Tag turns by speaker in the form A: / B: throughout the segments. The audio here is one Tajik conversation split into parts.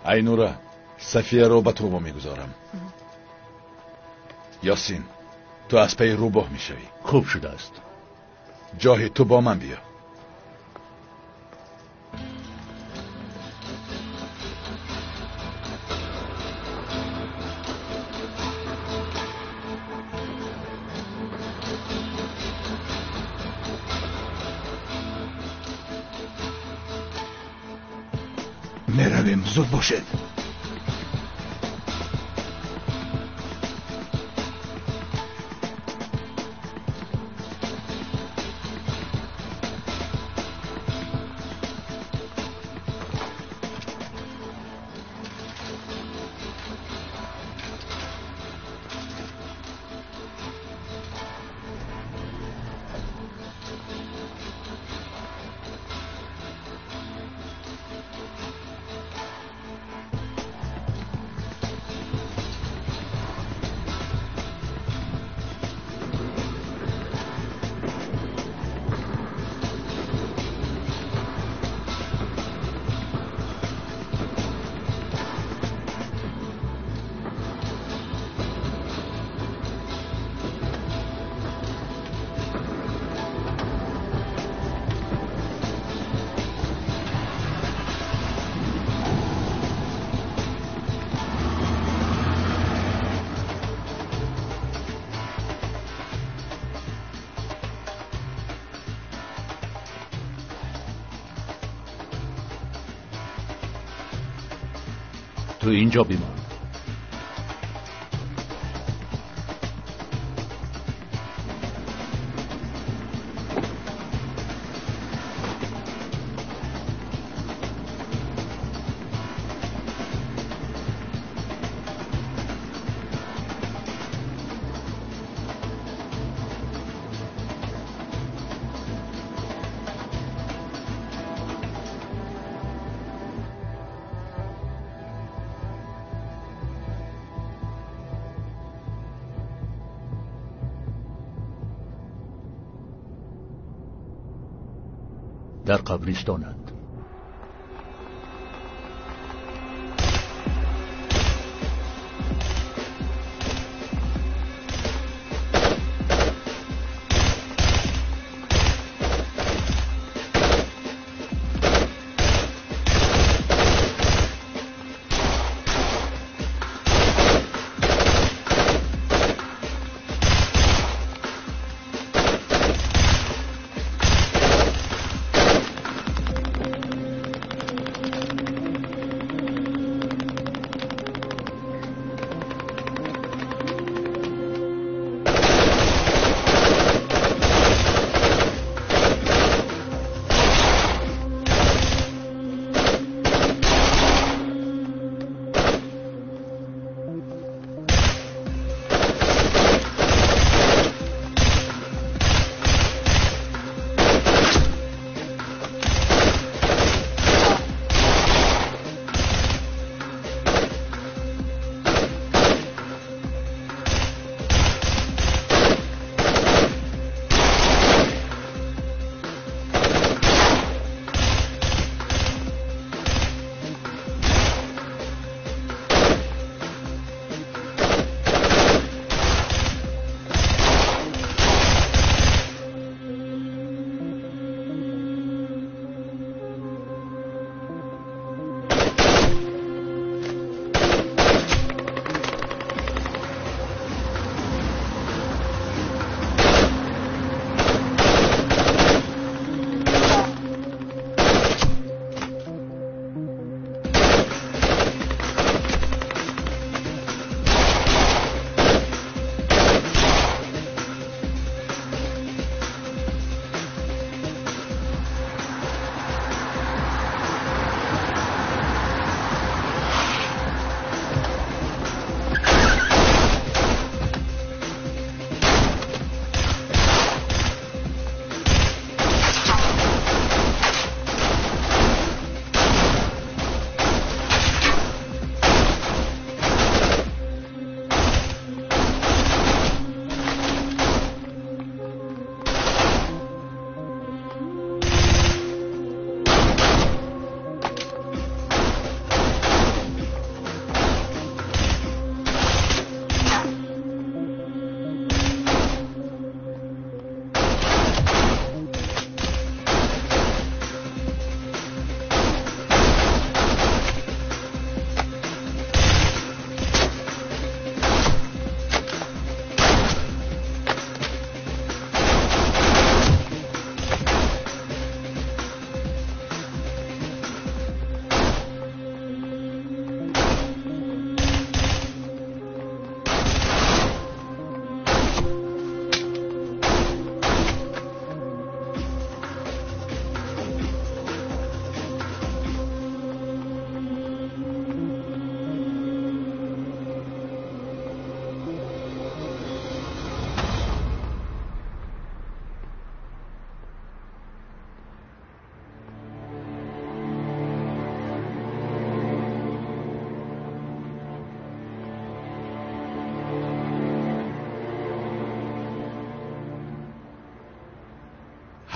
A: Айнура, Сафияро ба ту мегузорам. Ёсин, ту аз пайи рӯбоҳ мешавӣ.
B: Хуб шудааст.
A: Ҷоҳид, ту бо ман биё. Меравем, зуд бошед.
B: Ту инҷо бимон. Дар қабристонанд.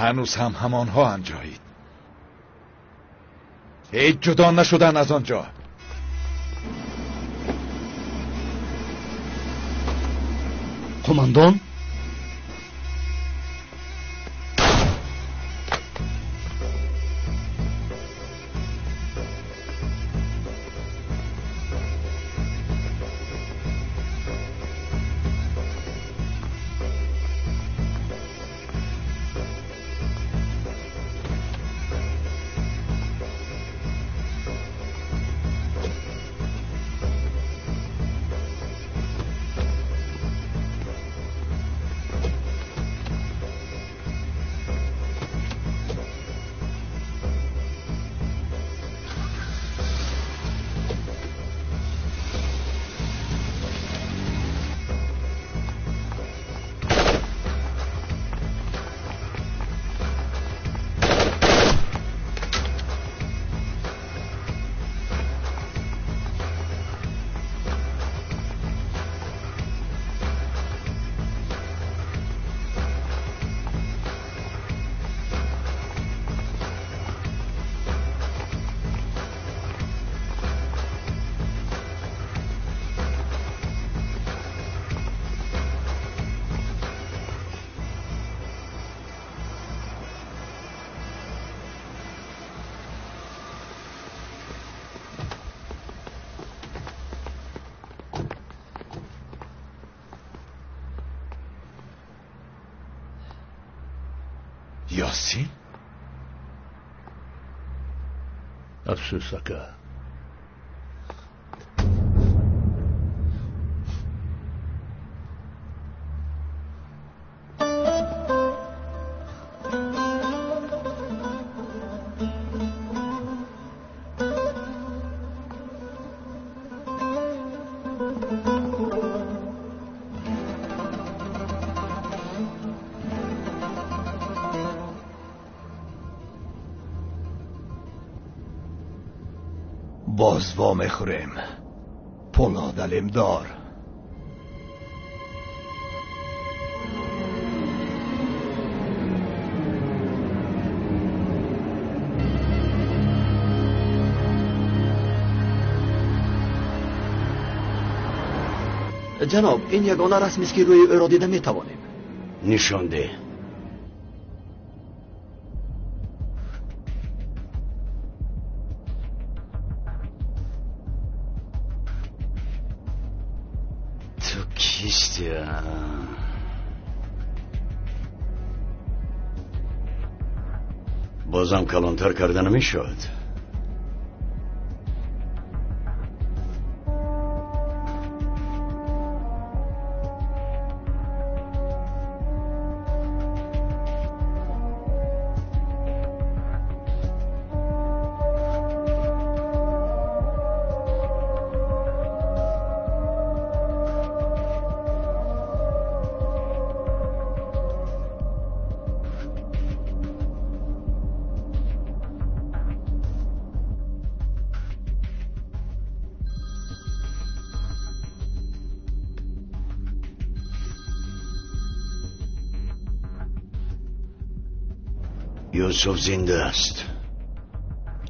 A: ҳанӯз ҳам ҳамонҳо анҷоид. Ҳеҷ ҷудо нашуданд аз он ҷо.
C: Қумандон?
A: Ёсин?
B: Афсӯс, ака.
C: Боз вомехӯрем, Полод Алемдор.
D: Ҷаноб, ин ягона расмест, ки рӯи ӯро дида метавонем.
E: Нишон деҳ. Ту кистӣ? Бозам калонтар карда намешавад. Юсуф зинда аст.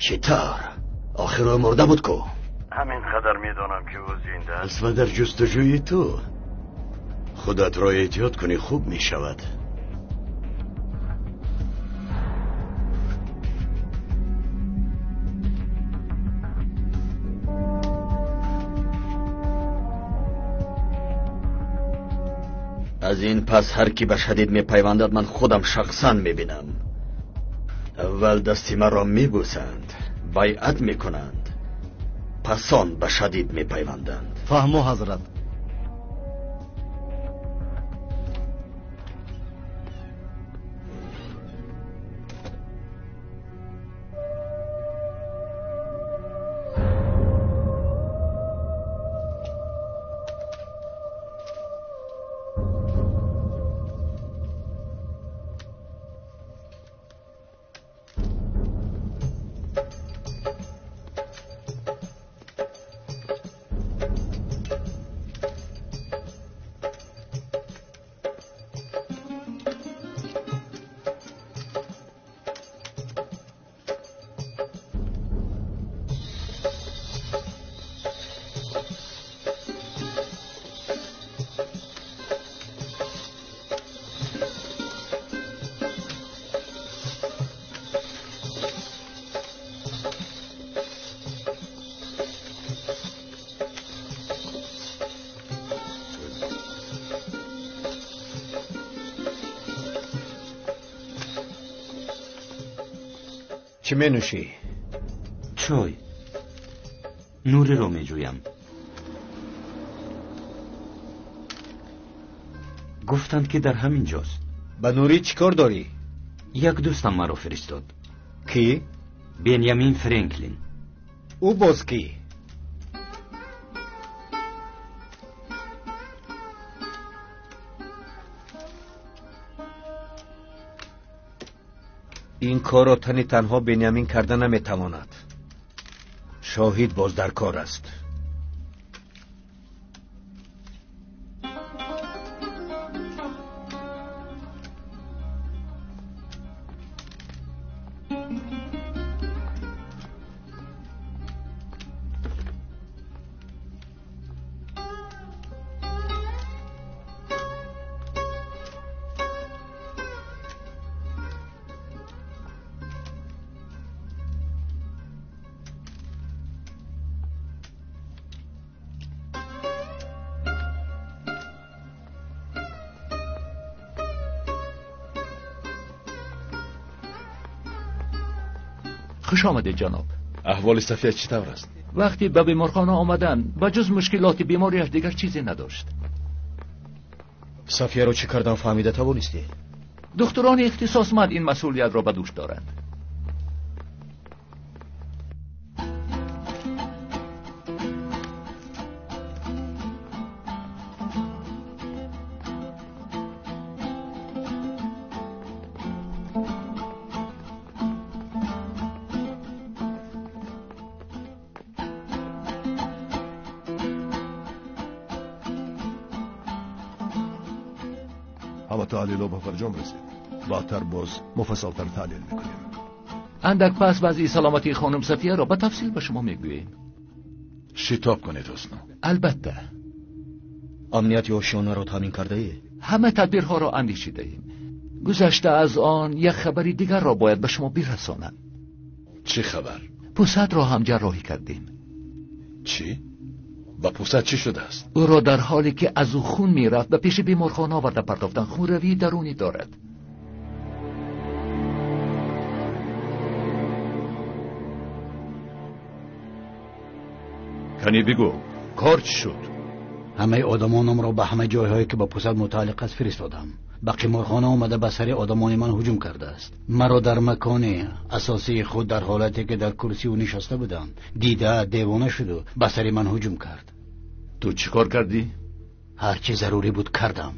D: Чӣ тавр? Охир ӯ мурда буд ку?
E: Ҳамин қадар медонам, ки ӯ зинда аст ва дар ҷустуҷӯи ту. Худатро эҳтиёт кунӣ, хуб мешавад.
D: Аз ин пас ҳар кӣ ба шадид мепайвандад, ман худам шахсан мебинам. Аввал дасти маро мебӯсанд, байъат мекунанд, пас он ба шадид мепайванданд.
C: Фаҳмо, ҳазрат.
F: Чӣ менӯшӣ?
G: Чой. Нуриро меҷӯям. Гуфтанд, ки дар ҳамин ҷост.
F: Ба Нурӣ чӣ кор дорӣ?
G: Як дӯстам маро фиристод.
F: Кӣ?
G: Бенямин Френклин.
F: Ӯ боз кӣ? Ин корро тани танҳо Бенямин карда наметавонад. Шоҳид боз дар кор аст.
B: Хуш омадед, ҷаноб.
A: Аҳволи Сафия чӣ тавр аст?
B: Вақте ба беморхона омадан, ба ҷуз мушкилоти бемориаш дигар чизе надошт.
F: Сафияро чӣ кардан фаҳмида тавонистӣ?
B: Духтурони ихтисосманд ин масъулиятро ба дӯш доранд.
H: ҳама таҳлилҳо ба фарҷом расид. Баъдтар боз муфассалтар таҳлил мекунем.
B: Андак пас вазъи саломатии хонум Сафияро ба тафсил ба шумо мегӯем.
A: Шитоб кунед, Ҳусно.
B: Албатта.
D: Амнияти ошёнаро таъмин кардаӣ?
B: Ҳама тадбирҳоро андешидаем. Гузашта аз он як хабари дигарро бояд ба шумо бирасонам.
A: Чӣ хабар?
B: Пусадро ҳам ҷарроҳӣ кардем.
A: Чӣ? Ба пусад чӣ шудааст?
B: Ӯро дар ҳоле ки аз ӯ хун мерафт ба пеши беморхона оварда партофтанд. Хунравии дарунӣ дорад.
I: Кани бигӯ, кор чӣ шуд?
J: Ҳамаи одамонамро ба ҳама ҷойҳое ки ба пусад мутааллиқ аст фиристодам. Ба қиморхона омада ба сари одамони ман ҳуҷум кардааст. Маро дар макони асосии худ дар ҳолате ки дар курсӣ ӯ нишаста будам дида девона шуду ба сари ман ҳуҷум кард.
I: Ту чӣ кор кардӣ?
J: Ҳар чӣ зарурӣ буд кардам.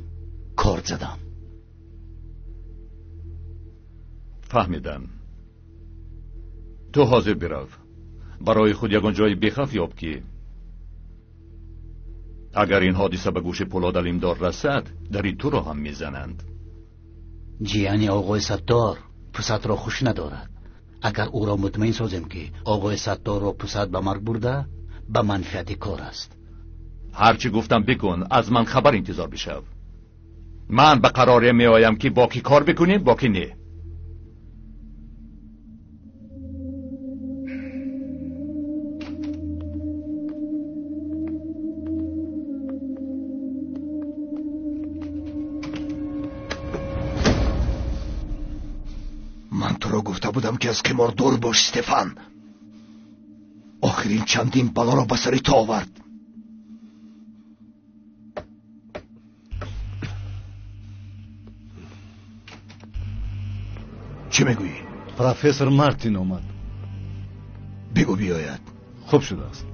J: Корд задам.
I: Фаҳмидам. Ту ҳозир бирав. Барои худ ягон ҷои бехавф ёб ки агар ин ҳодиса ба гӯши Пулод Алимдор расад, дари туро ҳам мезананд.
J: Ҷияни оғои Саттор пусадро хуш надорад. Агар ӯро мутмаин созем ки оғои Сатторро пусад ба марг бурда, ба манфиати кор аст.
I: Ҳарчи гуфтам бикун, аз ман хабар интизор бишав. Ман ба қароре меоям ки бо кӣ кор бикунем, бо кӣ не.
H: Ман туро гуфта будам ки аз қимор дур бош, Стефан. Охирин чандин балоро ба сари ту овард. Чӣ мегӯӣ?
C: Профессор Мартин омад.
H: Бигӯ биёяд.
C: Хуб шудааст.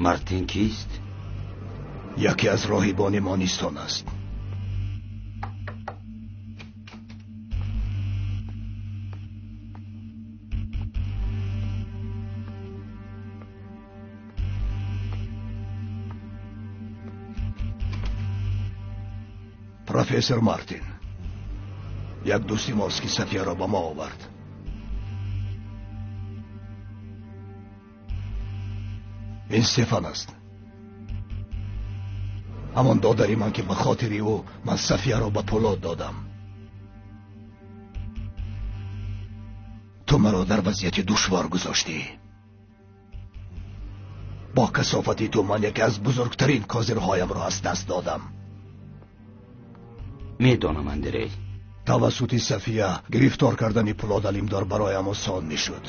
G: Мартин кист?
H: Яке аз роҳибони Монистон аст. Профессор Мартин, як дӯсти мост ки Сафияро ба мо овард. Ин Стефан аст. Ҳамон додари ман ки ба хотири ӯ ман Сафияро ба Пулод додам. маро дар вазъияти душвор гузоштӣ. Бо касофати ту ман яке аз бузургтарин козирҳоямро аз даст додам.
G: Медонам, Андрей.
H: Тавассути Сафия гирифтор кардани Пулод Алимдор бароям осон мешуд.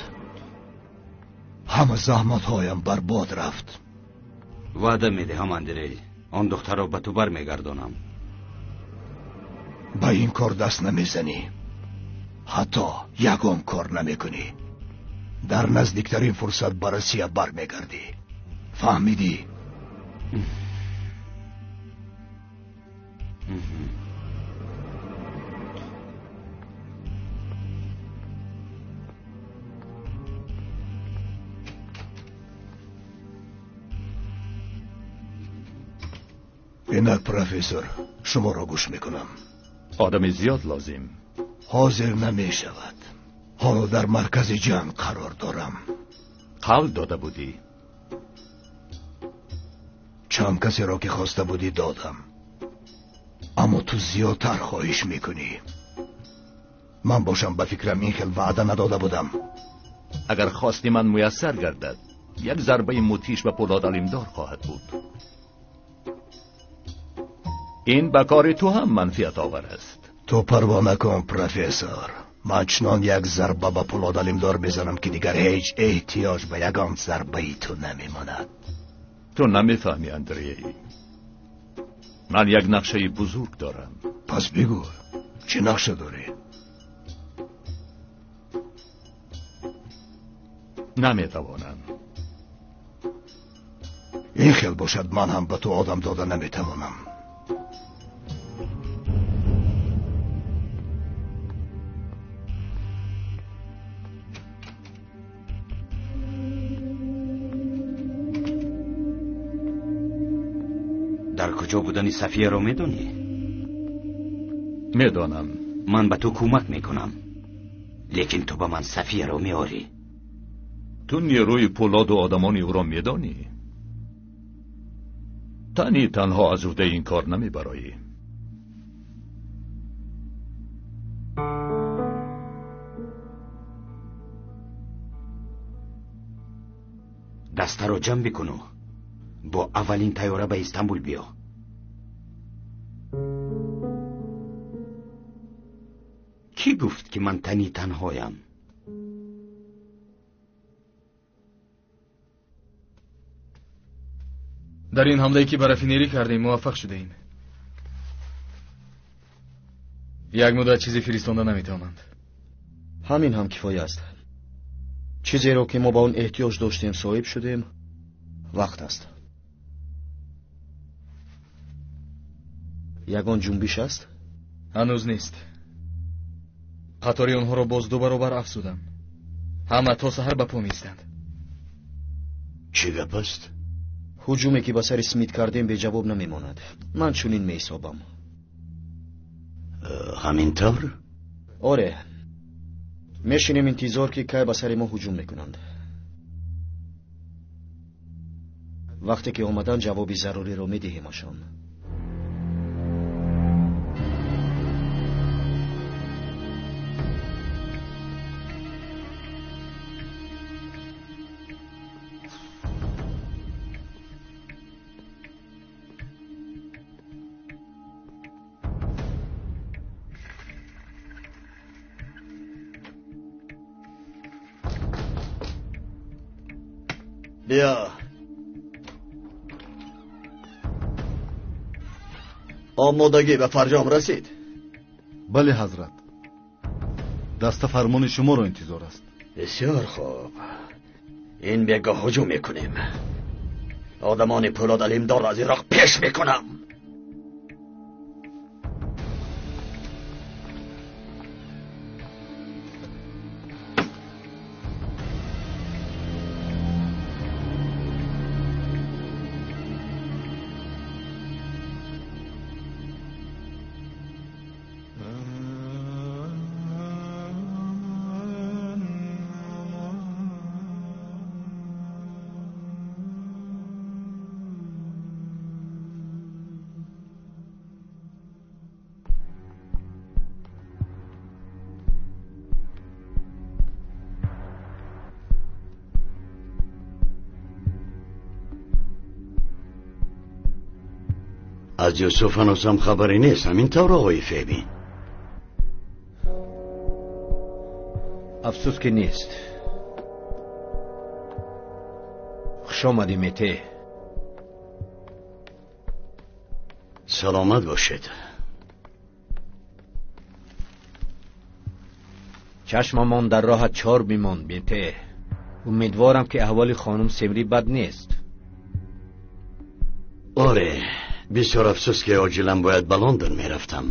H: Ҳама заҳматҳоям барбод рафт.
G: Ваъда медиҳам, Андрей, он духтарро ба ту бармегардонам.
H: Ба ин кор даст намезанӣ. Ҳатто ягон кор намекунӣ. Дар наздиктарин фурсат ба Россия бармегардӣ. Фаҳмидӣ? Инак, профессор, шуморо гӯш мекунам.
I: Одами зиёд лозим.
H: Ҳозир намешавад. Ҳоло дар маркази ҷанг қарор дорам.
I: Қавл дода будӣ.
H: Чанд касеро ки хоста будӣ додам. Аммо ту зиёдтар хоҳиш мекунӣ. Ман бошам ба фикрам ин хел ваъда надода будам.
I: Агар хости ман муяссар гардад, як зарбаи мудҳиш ба Пулод Алимдор хоҳад буд. Ин ба кори ту ҳам манфиатовар аст.
H: Ту парво накун, профессор. Ман чунон як зарба ба Пулод Алимдор мезанам, ки дигар ҳеҷ эҳтиёҷ ба ягон зарбаи ту намемонад.
I: Ту намефаҳмӣ, Андрей. Ман як нақшаи бузург дорам.
H: Пас бигӯ, чӣ нақша дорӣ?
I: Наметавонам.
H: Ин хел бошад, ман ҳам ба ту одам дода наметавонам.
G: Дар куҷо будани Сафияро медонӣ?
I: Медонам.
G: Ман ба ту кӯмак мекунам, лекин ту ба ман Сафияро меорӣ.
I: Ту нерӯи Пулоду одамони ӯро медонӣ. Тани танҳо аз уҳдаи ин кор намебароӣ.
G: Дастаро ҷамъ бикуну бо аввалин тайёра ба Истанбул биё. Кӣ гуфт, ки ман тани танҳоям?
K: Дар ин ҳамлае ки ба рафинерӣ кардем муваффақ шудаем. Як муддат чизе фиристонда наметавонанд.
L: Ҳамин ҳам кифоя аст. Чизеро ки мо ба он эҳтиёҷ доштем соҳиб шудем, вақт аст. Ягон ҷунбиш аст?
K: Ҳанӯз нест. Қатори онҳоро боз ду баробар афзудам. Ҳама то саҳар ба по меистанд.
E: Чӣ гап аст?
L: Ҳуҷуме ки ба сари Смит кардем беҷавоб намемонад. Ман чунин меҳисобам.
E: Ҳамин тавр?
L: Оре. Мешинем интизор, ки кай ба сари мо ҳуҷум мекунанд. Вақте ки омадан, ҷавоби заруриро медиҳемашон.
D: Биё. Омодагӣ ба фарҷом расид?
C: Бале, ҳазрат. Даста фармони шуморо интизор аст.
D: Бисёр хуб. Ин бегоҳ ҳуҷум мекунем. Одамони Пулод Алимдорро аз Ироқ пеш мекунам.
E: Аз Юсуф ҳанӯзам хабаре нест, ҳамин тавр оғои Феҳмӣ?
F: Афсӯс ки нест. Хуш омадӣ, Мете.
E: Саломат бошед.
F: Чашмамон дар роҳат чор бимонд, Мете. Умедворам ки аҳволи хонум Семрӣ бад нест.
E: Оре, бисёр афсӯс ки оҷилан бояд ба Лондон мерафтам.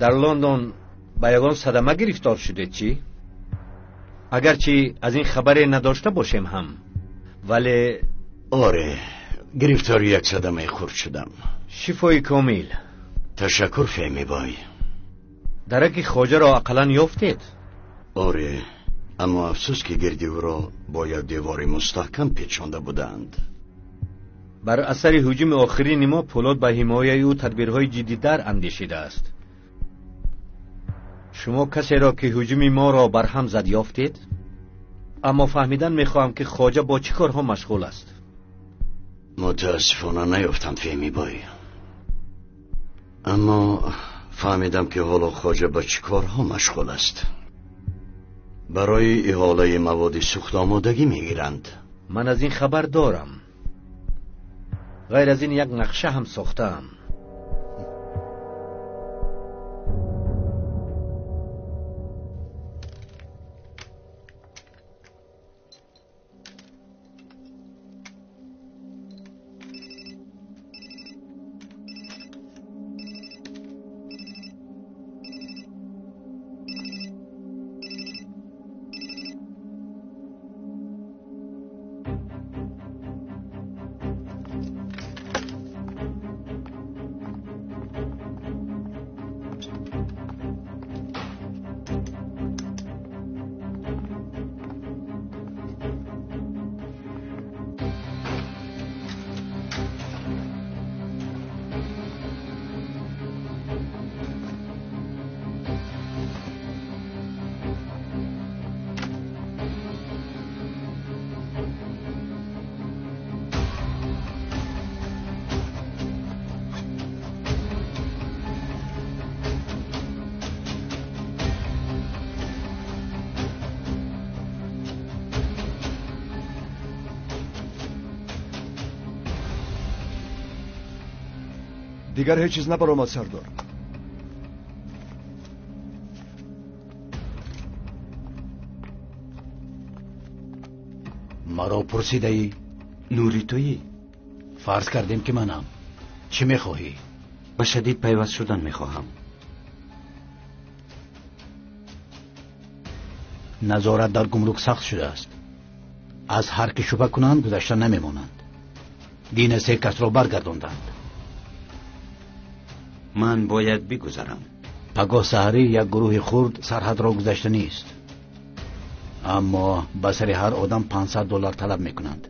F: Дар Лондон ба ягон садама гирифтор шудед чӣ? Агарчи аз ин хабаре надошта бошем ҳам, вале
E: оре, гирифтори як садамаи хурд шудам.
F: Шифои комил.
E: Ташаккур, Феҳмӣ бой.
F: Дараки хоҷаро ақаллан ёфтед?
E: Оре, аммо афсӯс ки гирди ӯро бо як девори мустаҳкам печонда буданд.
F: Бар асари ҳуҷуми охирини мо Пӯлод ба ҳимояи ӯ тадбирҳои ҷиддитар андешидааст. Шумо касеро ки ҳуҷуми моро барҳам зад ёфтед? Аммо фаҳмидан мехоҳам ки хоҷа бо чӣ корҳо машғул аст.
E: Мутаассифона наёфтам, Феҳмӣ бой. Аммо фаҳмидам ки ҳоло хоҷа ба чӣ корҳо машғул аст. Барои иҳолаи маводи сӯхт омодагӣ мегиранд.
F: Ман аз ин хабар дорам. Ғайр аз ин як нақша ҳам сохтаам.
H: Дигар ҳеҷ чиз набаромад, сардор. Маро пурсидаӣ?
G: Нури туӣ?
J: Фарз кардем ки манам. Чӣ мехоҳӣ?
G: Ба шадид пайваст шудан мехоҳам.
J: Назорат дар гумрук сахт шудааст. Аз ҳар ки шубҳа кунанд гузашта намемонанд. Дина се касро баргардонданд.
G: Ман бояд бигузарам.
J: Пагоҳ саҳарӣ як гурӯҳи хурд сарҳадро гузашта нест. Аммо ба сари ҳар одам $500 талаб мекунанд.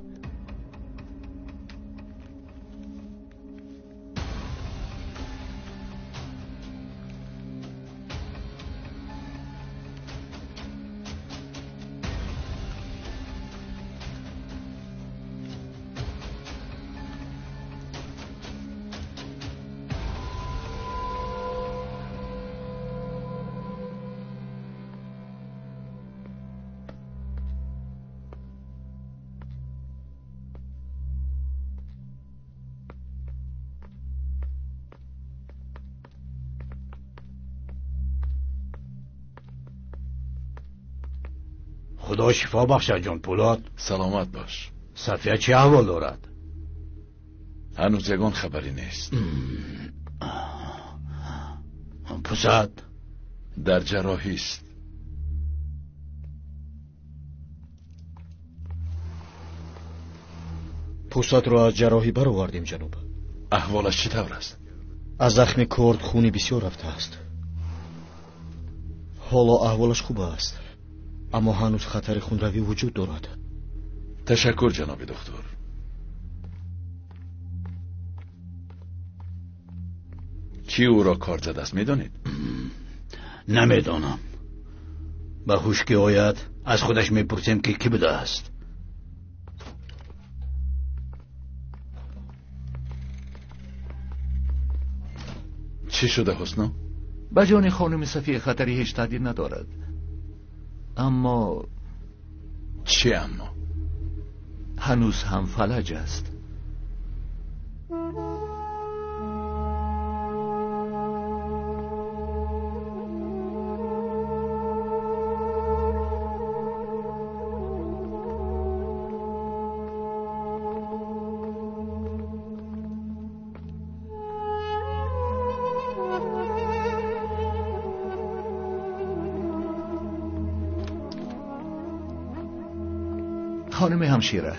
J: Худо шифо бахшад, ҷон Пӯлод.
A: Саломат бош.
J: Сафия чӣ аҳвол дорад?
A: Ҳанӯз ягон хабаре нест.
J: Пусад
A: дар ҷарроҳист.
L: Пусадро аз ҷарроҳӣ баровардем, ҷаноб.
A: Аҳволаш чӣ тавр аст?
L: Аз захми корд хуни бисёр рафтааст. Ҳоло аҳволаш хуб аст, аммо ҳанӯз хатари хунравӣ вуҷуд дорад.
A: Ташаккур, ҷаноби доктор. Кӣ ӯро кор задааст медонед?
J: Намедонам. Ба ҳуш ки ояд аз худаш мепурсем ки кӣ будааст.
A: Чӣ шуда Ҳусно?
B: Ба ҷони хонуми Сафия хатари ҳеҷ таҳдид надорад. Аммо
A: чӣ аммо?
B: Ҳанӯз ҳам фалаҷ аст. خانم همشیره،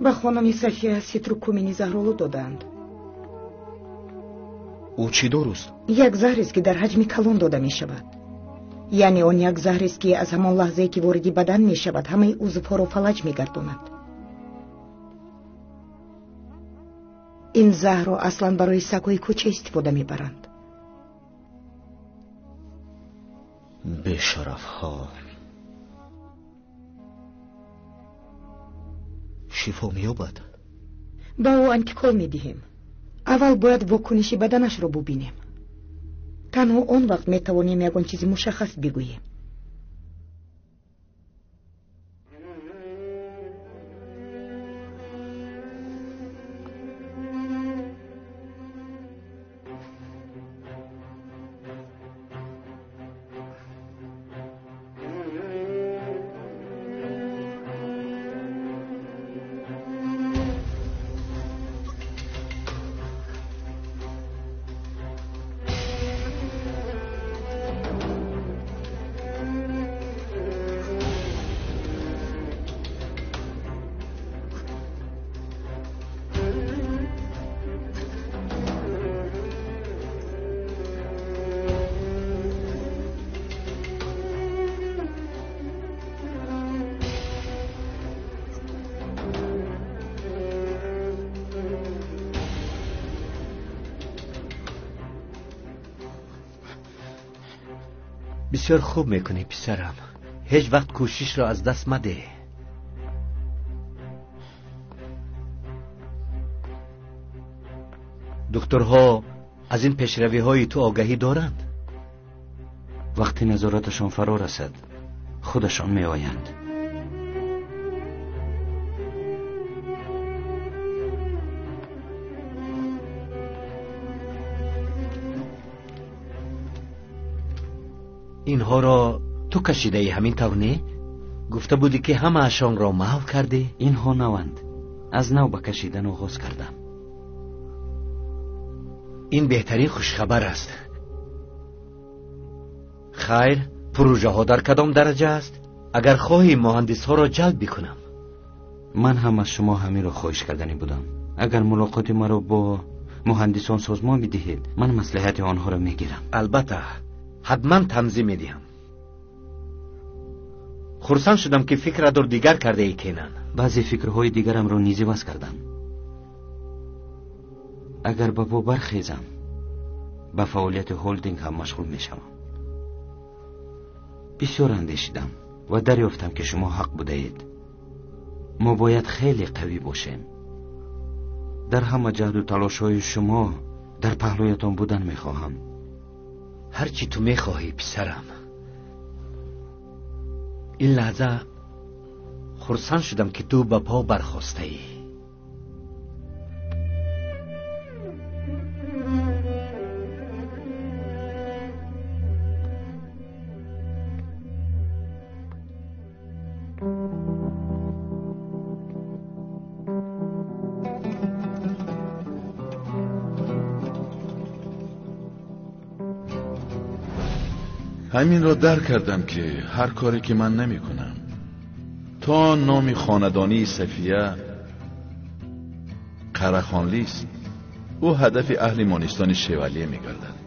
M: ба хонуми Сафия ситрукумини заҳролуд доданд.
L: Ӯ чӣ доруст?
M: Як заҳрест, ки дар ҳаҷми калон дода мешавад. Яъне он як заҳрест, ки аз ҳамон лаҳзае, ки вориди бадан мешавад, ҳамаи узвҳоро фалаҷ мегардонад. Ин заҳрро аслан барои сагҳои кӯча истифода мебаранд.
L: Бешарафҳо. Шифо меёбад?
M: Ба ӯ антикол медиҳем. Аввал бояд вокуниши баданашро бубинем. Танҳо он вақт метавонем ягон чизи мушаххас бигӯем.
F: بسیار خوب میکنی پسرم. هیچ وقت کوشش را از دست مده. دکترها از این پیشروی های تو آگاهی دارند؟
G: وقتی نظارتشان فرا رسد خودشان می آیند.
F: اینها را تو کشیده ای همین طور نه؟ گفته بودی که همه‌شان را محو کردی؟
G: اینها نوند، از نو به کشیدن آغاز کردم.
F: این بهترین خوشخبر است. خیر، پروژه ها در کدام درجه است؟ اگر خواهی مهندس ها را جلب بکنم.
G: من هم از شما همین را خواهش کردنی بودم. اگر ملاقات مرا با مهندسان سازمان بدهید من مصلحت آنها را میگیرم.
F: البته، حتما تنظیم میدهم. خرسند شدم که فکر را در دیگر کرده ای کنن.
G: بعضی فکرهای دیگرم را نیز عوض کردم. اگر به پا برخیزم به فعالیت هولدینگ هم مشغول میشوم. بسیار اندیشیدم و دریافتم که شما حق بوده اید. ما باید خیلی قوی باشیم. در همه جهد و تلاش های شما در پهلویتان بودن میخواهم.
F: هرچی تو میخواهی پسرم. این لحظه خرسند شدم که تو به پا برخواسته ای.
A: همین را درک کردم که هر کاری که من نمی کنم تا نام خاندانی صفیه قرخانلی است، او هدف اهل مانستان شوالیه می گردد.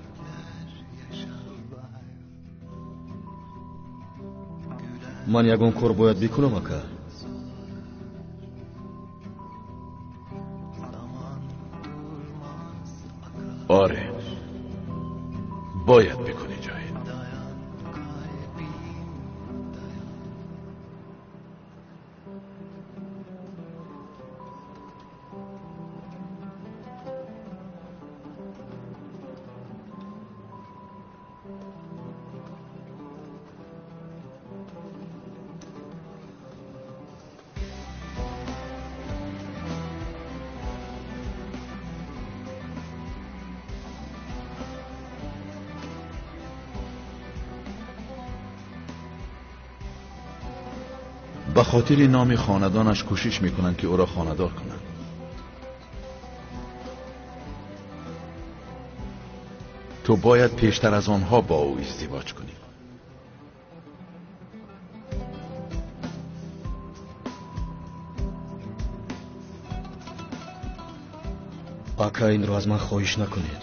L: Ман ягон кор бояд бикунам, ака?
A: Оре, бояд бикунӣ, Ҷоҳид. Ба хотири номи хонадонаш кӯшиш мекунанд, ки ӯро хонадор кунанд. Ту бояд пештар аз онҳо бо ӯ издивоҷ кунӣ.
L: Ака, инро аз ман хоҳиш накунед.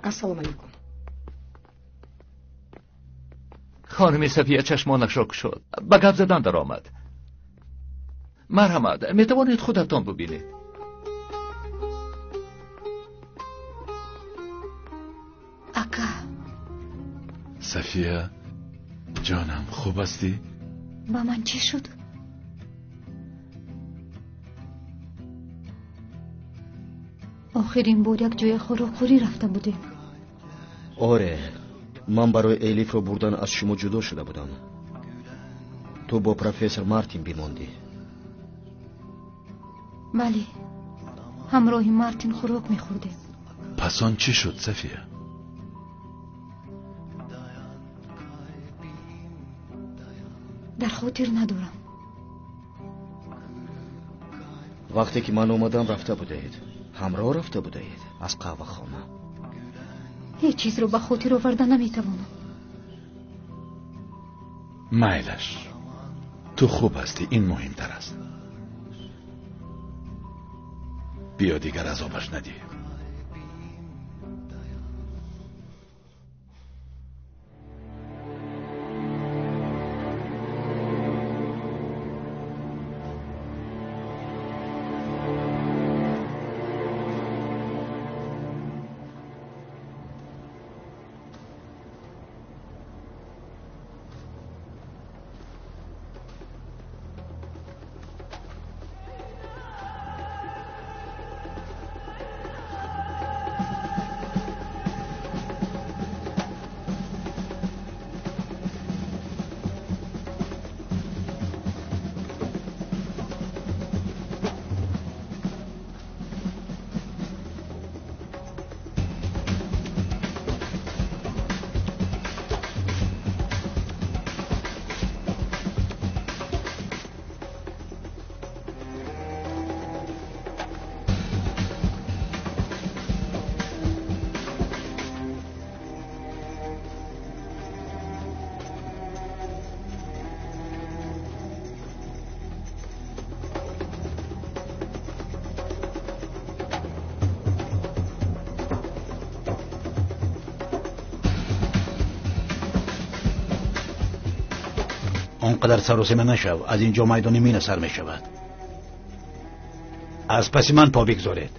M: Ассалому алайкум.
I: Хонуми Сафия чашмонашро кушод, ба гап задан даромад. Марҳамат, метавонед худатон бубинед.
N: Ака.
A: Сафия ҷонам, хуб ҳастӣ?
N: Ба ман чӣ шуд? Охирин бор як ҷоя хӯрокхӯрӣ рафта будем.
L: Оре, ман барои Элифро бурдан аз шумо ҷудо шуда будам. Ту бо профессор Мартин бимондӣ.
N: Бале, ҳамроҳи Мартин хӯрок мехӯрдем.
A: Пас он чӣ шуд, Сафия?
N: Дар хотир надорам.
L: Вақте ки ман омадам, рафта будаед. Ҳамроҳ рафта будаед аз қаҳвахона.
N: Ҳеҷ чизро ба хотир оварда наметавонам.
A: Майлаш, ту хуб ҳастӣ, ин муҳимтар аст. Биё, дигар азобаш надиҳем.
J: Он қадар саросима нашав, аз инҷо майдони мина сар мешавад. Аз паси ман по бигзоред.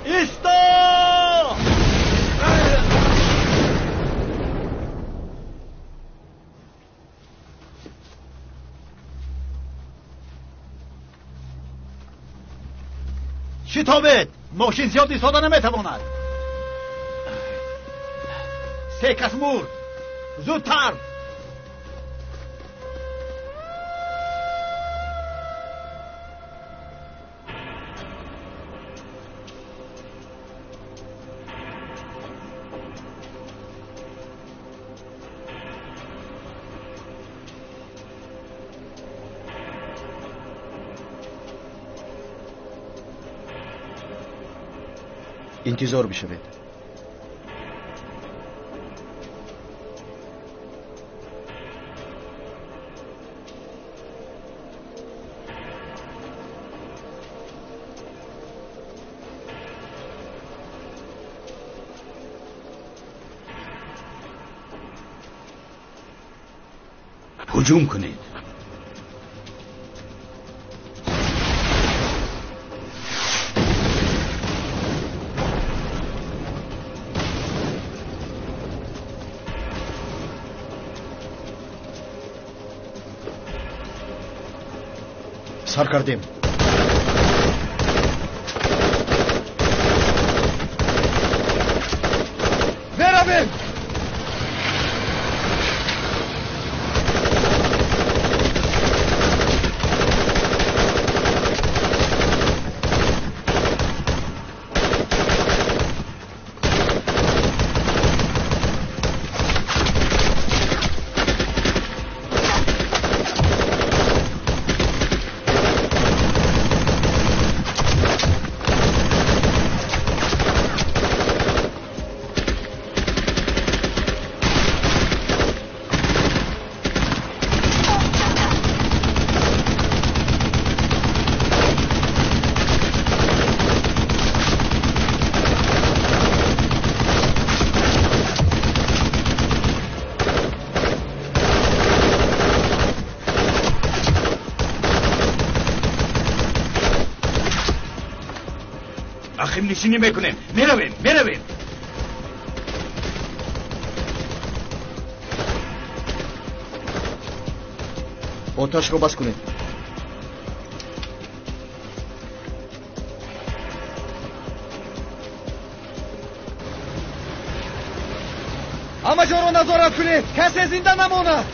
O: Исто! Шитобед! Мошин зиёд истода наметавонад. Се кас мурд. Зудтар!
L: Интизор бишавед.
J: Ҳуҷум кунед.
L: Сар кардем.
O: Меравем! Нишинӣ мекунем. Меравем, меравем.
L: Оташро бас кунед.
O: Ҳама ҷоро назорат кунед, касе зинда намонад.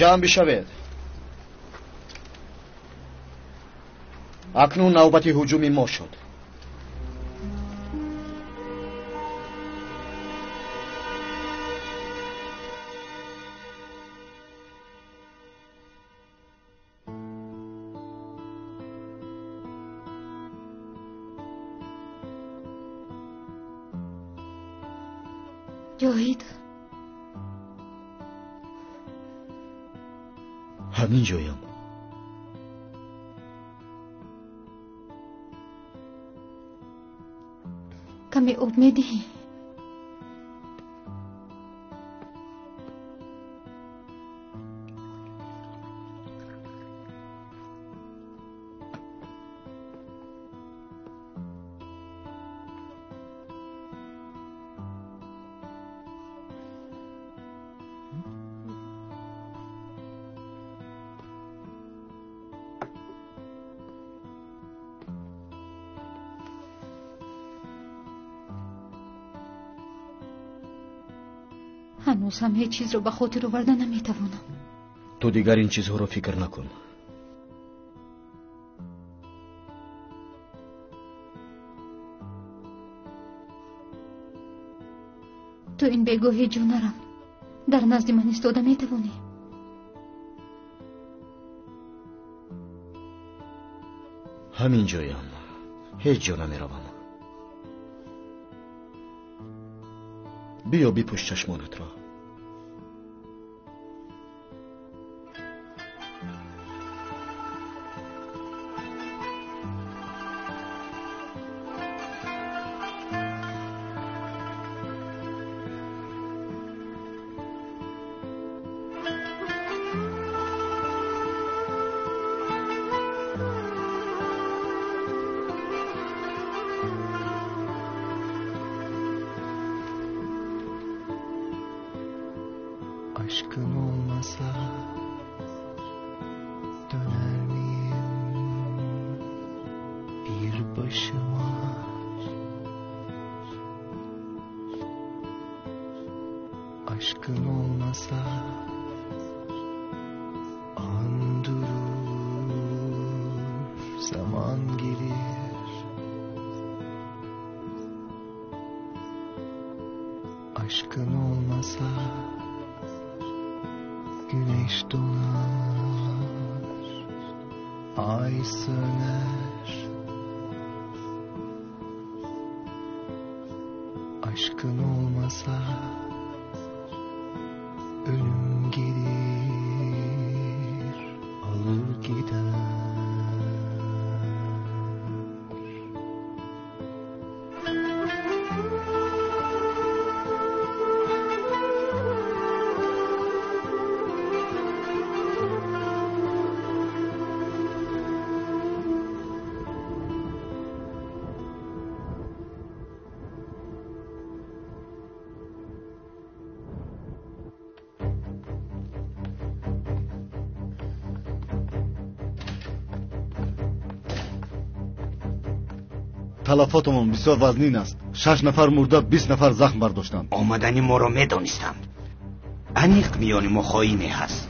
L: Ҷамъ бишавед. Акнун навбати ҳуҷуми мо шуд.
N: Ҷоҳид,
L: ҳамин ҷоям.
N: Каме об медиҳӣ? Ҳанӯз ҳам ҳеҷ чизро ба хотир оварда наметавонам.
L: Ту дигар ин чизҳоро фикр накун.
N: Ту ин бегоҳи ҷо нарав. Дар назди ман истода метавонӣ?
L: Ҳамин ҷоям. Ҳеҷ ҷо намеравам. Биё бипӯш чашмонатро.
P: Aşkın olmasa döner miyim bir başıma? Aşkın olmasa an durur, zaman gelir. Aşkın olmasa güneş donar, ay söner. Aşkın olmasa ölüm gelir, alır gider.
C: Талафотамон бисёр вазнин аст. 6 нафар мурда, 20 нафар захм бардоштанд.
G: Омадани моро медонистанд. Аниқ миёни мо хоине ҳаст.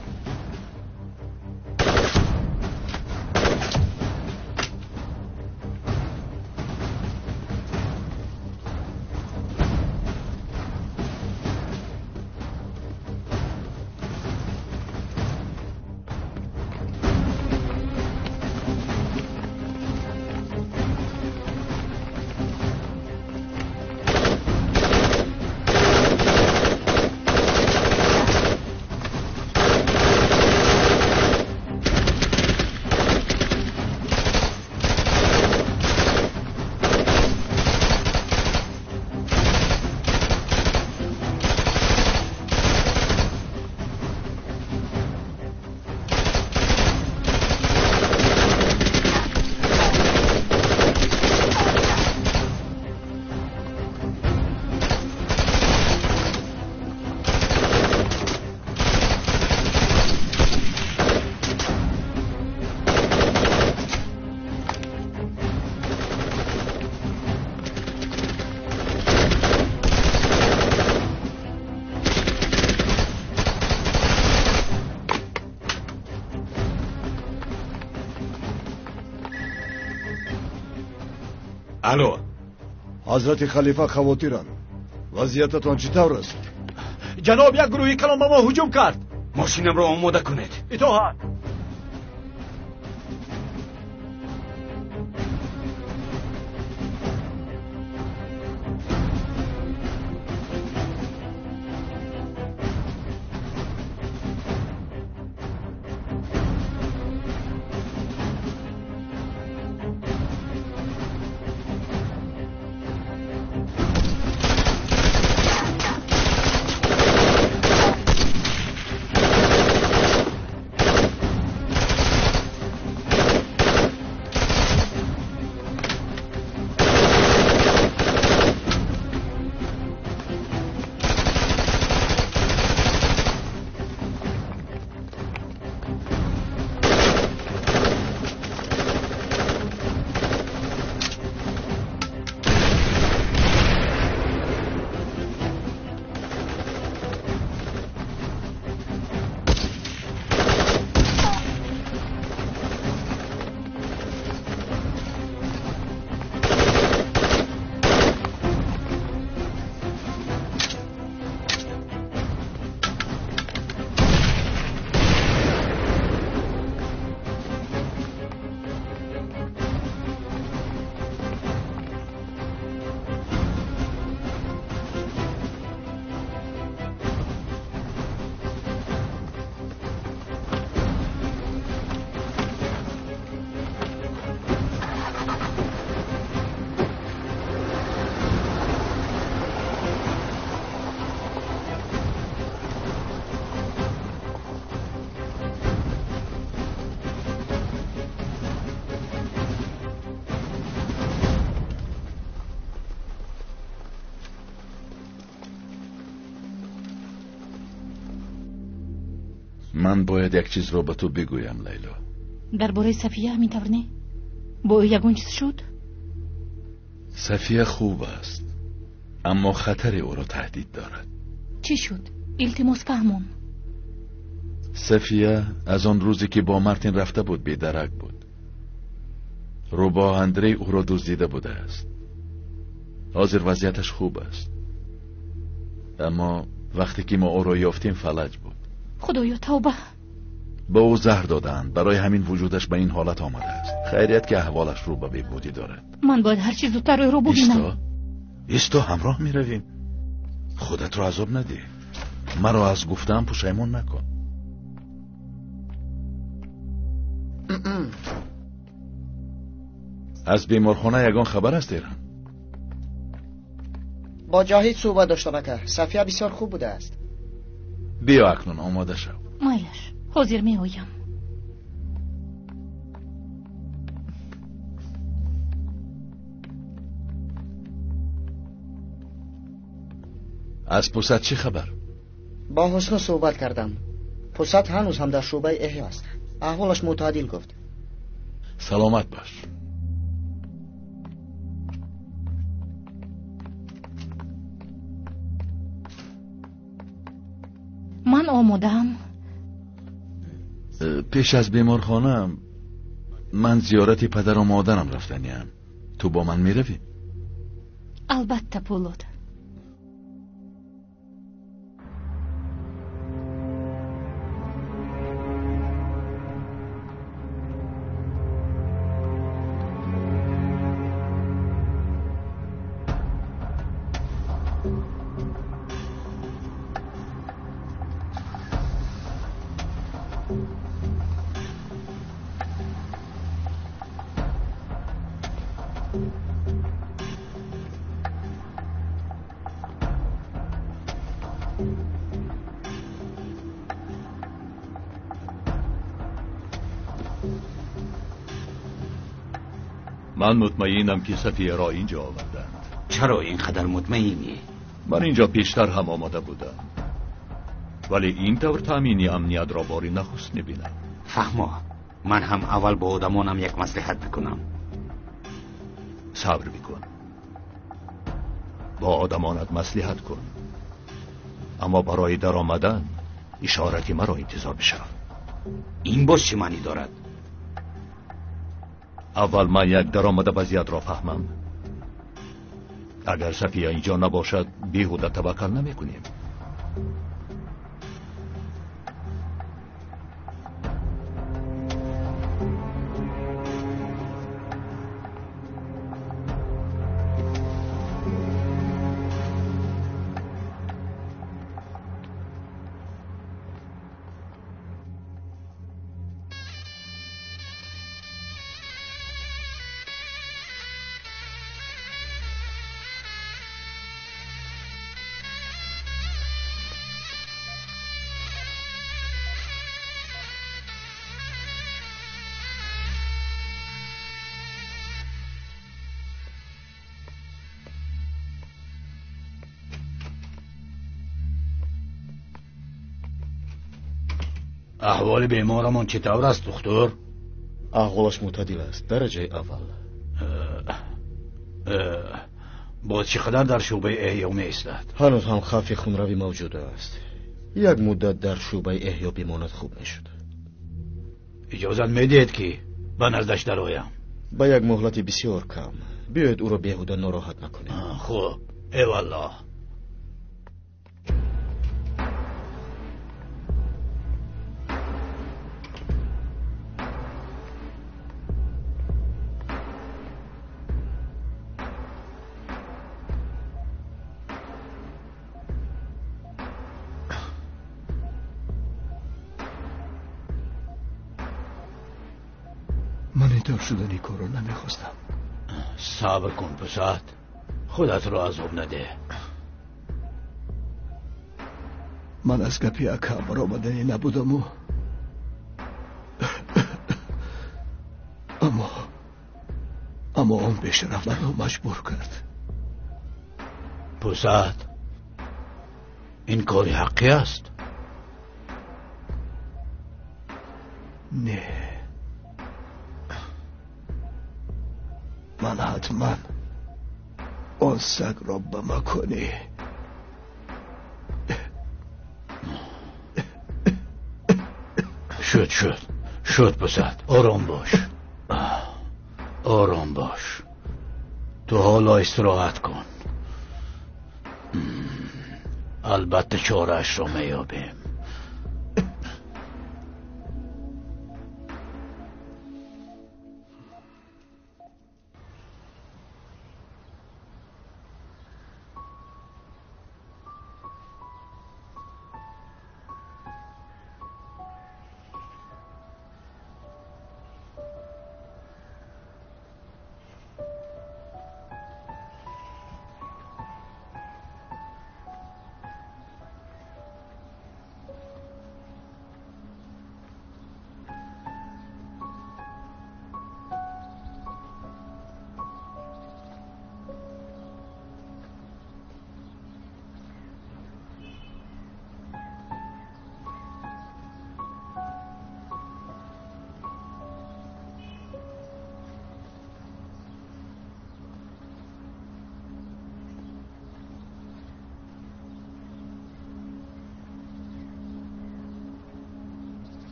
H: Алло. Ҳазрати халифа хавотиранд. Вазъиятатон чӣ тавр аст?
Q: Ҷаноб, як гурӯҳи калон ба мо ҳуҷум кард.
G: Мошинамро омода кунед.
Q: Итоат.
A: Ман бояд як чизро ба ту бигӯям, Лайло.
N: Дар бораи Сафия ҳамин тавр не? Бо ӯ ягон чиз шуд?
A: Сафия хуб аст, аммо хатаре ӯро таҳдид дорад.
N: Чӣ шуд? Илтимос фаҳмон.
A: Сафия аз он рӯзе ки бо Мартин рафта буд бедарак буд. Рӯбоҳ Андрей ӯро дуздида будааст. Ҳозир вазъияташ хуб аст, аммо вақте ки мо ӯро ёфтем фалаҷ буд.
N: Худоё, тавба!
A: Ба ӯ заҳр додаанд, барои ҳамин вуҷудаш ба ин ҳолат омадааст. Хайрият ки аҳволаш рӯ ба беҳбудӣ дорад.
N: Ман бояд ҳарчи зудтар ӯро бубинам.
A: Исто, ҳамроҳ меравем. Худатро азоб надеҳ. Маро аз гуфтаам пушаймон накун. Аз беморхона ягон хабар аст, Эрон?
R: Бо Ҷоҳид суҳбат доштам, ака. Сафия бисёр хуб будааст.
A: Биё акнун омода шав.
N: Майлаш, ҳозир меоям.
A: Аз Пусат чӣ хабар?
R: Бо Ҳусну суҳбат кардам. Пусат ҳанӯз ҳам дар шӯъбаи эҳё аст. Аҳволаш мӯътадил гуфт.
A: Саломат бош.
N: Ман омодаам.
A: Пеш аз беморхона ман зиёрати падару модарам рафтаниам. Ту бо ман меравӣ?
N: Албатта, Пулод.
I: Ман мутмаинам ки Сафияро инҷо оварданд.
G: Чаро инқадар мутмаинӣ?
I: Ман инҷо пештар ҳам омада будам, вале ин тавр таъмини амниятро бори нахуст мебинам.
G: Фаҳмо, ман ҳам аввал бо одамонам як маслиҳат бикунам.
I: Сабр бикун, бо одамонат маслиҳат кун, аммо барои даромадан ишорати маро интизор бишав.
G: Ин боз чӣ маънӣ дорад?
I: Аввал ман як даромада вазъиятро фаҳмам. Агар Сафия инҷо набошад, беҳуда таваккал намекунем.
J: Аҳволи беморамон чӣ тавр аст, духтур?
L: Аҳволаш мӯътадил аст, дараҷаи аввал.
J: Боз чӣ қадар дар шӯъбаи эҳё меистад?
L: Ҳанӯз ҳам хавфи хунравӣ мавҷуд аст. Як муддат дар шӯъбаи эҳё бимонад хуб мешуд.
J: Иҷозат медиҳед ки ба наздаш дароям?
L: Ба як муҳлати бисёр кам. Биёед ӯро беҳуда нороҳат накунем.
J: Хуб, эваллоҳ.
H: Ман интавр шудани корро намехостам.
J: Сабр кун, писар, худатро азоб надеҳ.
H: Ман аз гапи акам баромаданӣ набудаму, аммо он бешараф маро маҷбур кард.
J: Писар, ин кори ҳаққӣ аст.
H: Не, ман ҳатман он сагро ба макони
J: Шуд, шуд, шуд, пусад. Ором бош, ором бош. Ту ҳоло истироҳат кун. Албатта чораашро меёбем.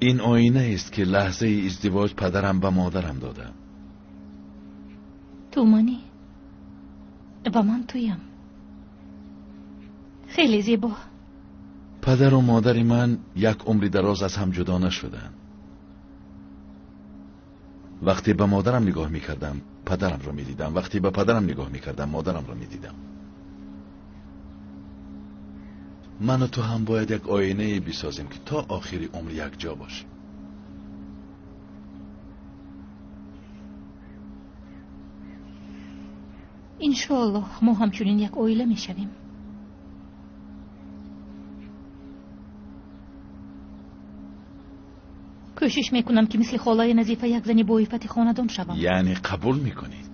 A: Ин оина аст ки лаҳзаи издивоҷ падарам ба модарам дода.
N: Ту манӣ ва ман туям. Хеле зебо.
A: Падару модари ман як умри дароз аз ҳам ҷудо нашуданд. Вақте ба модарам нигоҳ мекардам, падарамро медидам. Вақте ба падарам нигоҳ мекардам, модарамро медидам. Ману ту ҳам бояд як оинае бисозем, ки то охири умр якҷо бошем.
N: Иншоаллоҳ мо ҳамчунин як оила мешавем. Кӯшиш мекунам, ки мисли холаи Назифа як зани боиффати хонадон шавам.
A: Яъне қабул мекунед?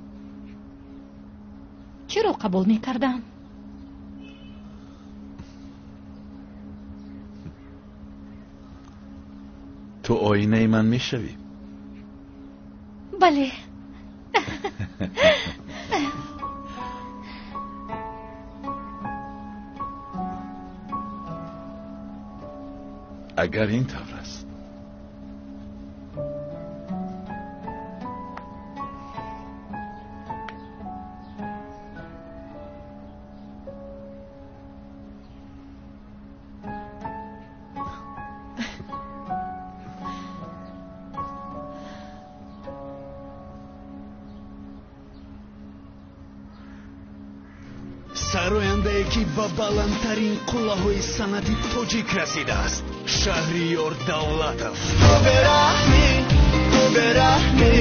N: Чаро қабул мекардам?
A: Ту оинаи ман мешавӣ?
N: Бале.
A: Агар ин тавр аст,
H: сарояндае ки ба баландтарин қуллаҳои санъати тоҷик расидааст, Шаҳриёр Давлатов.
P: Ту бераҳмӣ, ту бераҳмӣ,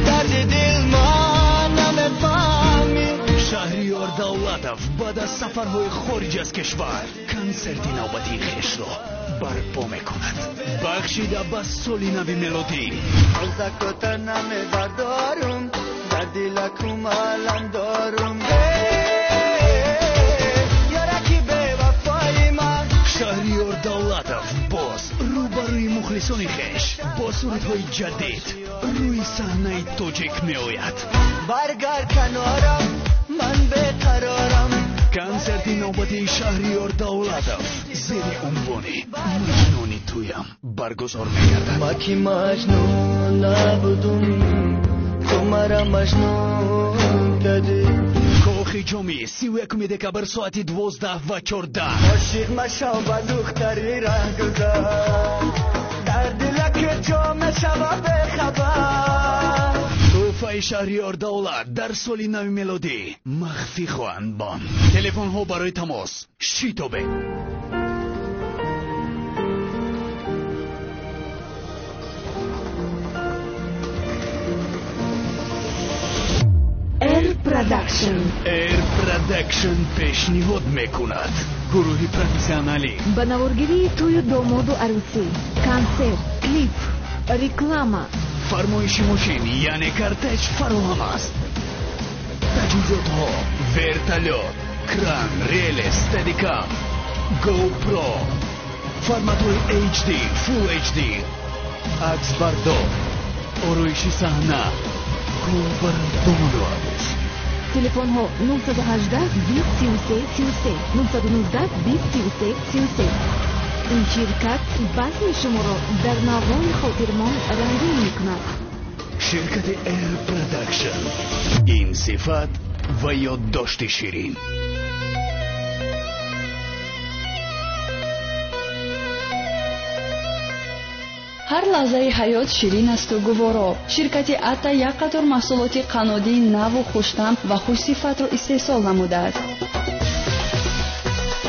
P: дарди дил ман намефаҳмӣ.
H: Шаҳриёр Давлатов баъд аз сафарҳои хориҷ аз кишвар консерти навбатии хешро барпо мекунад, бахшида ба соли нави мелодӣ.
P: Рӯзакота намебардорум, дар дилакум алам дорум.
H: Шаҳриёр Давлатов боз рӯбарӯи мухлисони хеш бо сурудҳои ҷадид рӯи саҳнаи тоҷик меояд.
P: Баргард канорам, ман беқарорам.
H: Консерти навбатии Шаҳриёр Давлатов зери унвони Маҷнуни туям баргузор мегардад.
P: Ма ки маҷнун набудум, ту мара маҷнун кардӣ.
H: Кохи ҷомӣ 31 декабр соати 12:14.
P: Ошиқ машав ба духтари раҳгузар, дар дилак ҷо мешава бехабар.
H: Тӯҳфаи Шаҳриёр Давлат дар соли нави мелодӣ махфӣ хоҳанд монд. Телефонҳо барои тамос шитобед.
M: Air Production.
H: Air Production пешниҳод мекунад. Гурӯҳи профессионалӣ
M: ба наворгирии тӯю домоду арӯсӣ, консерт, клип, реклама,
H: фармоиши мошин, яъне кортеж фароҳам аст.
S: Таҷҳизотҳо: вертолёт, кран, реле, стедикам, GoPro, форматҳои HD, Full HD, аксбардор, ороиши саҳна, гул барои домоду арӯс.
T: Телефонҳо 918 20 33 33, 919 20 33 33. Ин ширкат базми шуморо дар навои хотирмон рангин мекунад.
S: Ширкати Air Production. Ин сифат ва ёддошти ширин.
U: Ҳар лаҳзаи ҳаёт ширин асту гуворо. Ширкати Ата як қатор маҳсулоти қаннодии наву хуштам ва хушсифатро истеҳсол намудааст.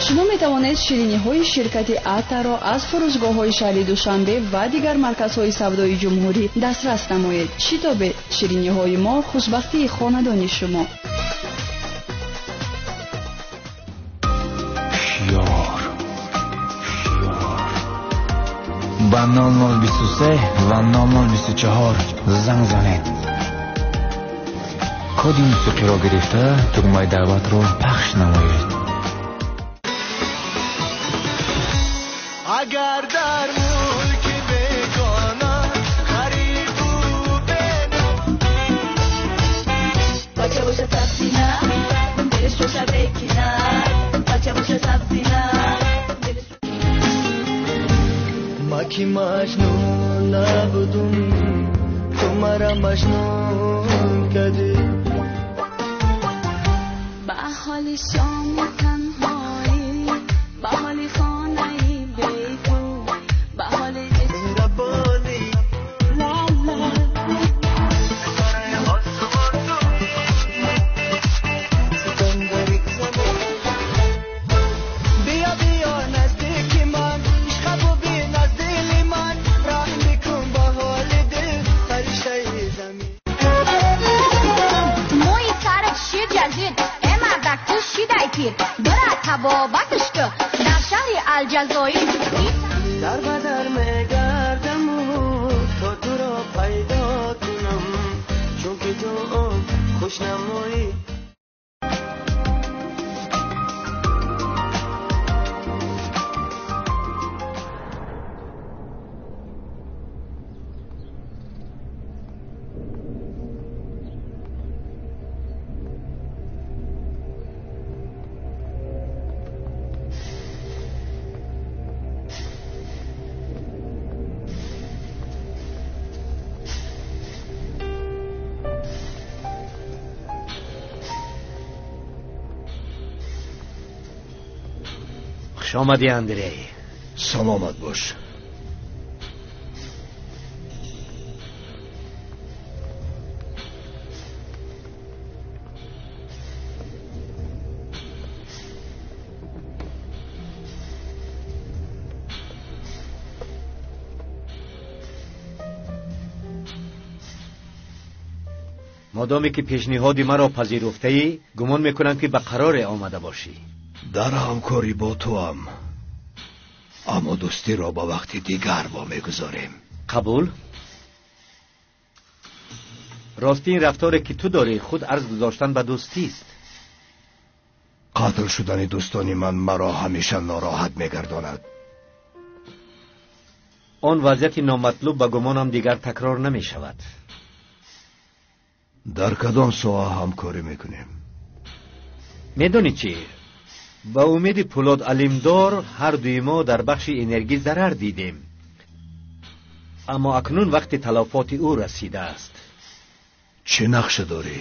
U: Шумо метавонед шириниҳои ширкати Атаро аз фурӯшгоҳҳои шаҳри Душанбе ва дигар марказҳои савдои ҷумҳурӣ дастрас намоед. Шитобед, шириниҳои мо хушбахтии хонадони шумо.
V: Шиёр ба 0023 ва 0024 занг занед. Коди мусиқиро гирифта тугмаи даъватро пахш намоед.
P: Агар дар мулки бегона ғарибу бено,
W: бача боша сабзина, дилаш боша бекина, бача боша сабзина.
P: Ма ки маҷнун набудум, ту мара маҷнун кардӣ.
W: Ба ҳоли шоми танҳоӣ, ба ҳоли хонаи бету, ба ҳоли
P: меҳрабонӣ. Биё, биё наздики ман, ишқа бубин аз дили ман, раҳм бикун ба ҳоли дил, фариштаи замин.
X: Мӯи сарат шир ҷазир, э мардак, ту шидай пир, бира табобатш ку дар шаҳри Алҷазоир.
P: Дар ба дар мегардаму то туро пайдо кунам, чунки ту он хушнамоӣ.
F: Хуш омадӣ, Андрей.
H: Саломат бош.
F: Модоме ки пешниҳоди маро пазируфтаӣ, гумон мекунам ки ба қароре омада бошӣ.
H: Дар ҳамкорӣ бо туам, аммо дӯстиро ба вақти дигар вомегузорем.
F: Қабул. Рости ин рафторе ки ту дорӣ худ арз гузоштан ба дӯстист.
H: Қатл шудани дӯстони ман маро ҳамеша нороҳат мегардонад.
F: Он вазъияти номатлуб ба гумонам дигар такрор намешавад.
H: Дар кадом соҳа ҳамкорӣ мекунем?
F: Медонӣ чӣ? Ба умеди Пулод Алимдор ҳар дуи мо дар бахши энергӣ зарар дидем. Аммо акнун вақти талафоти ӯ расидааст.
H: Чӣ нақша дорӣ?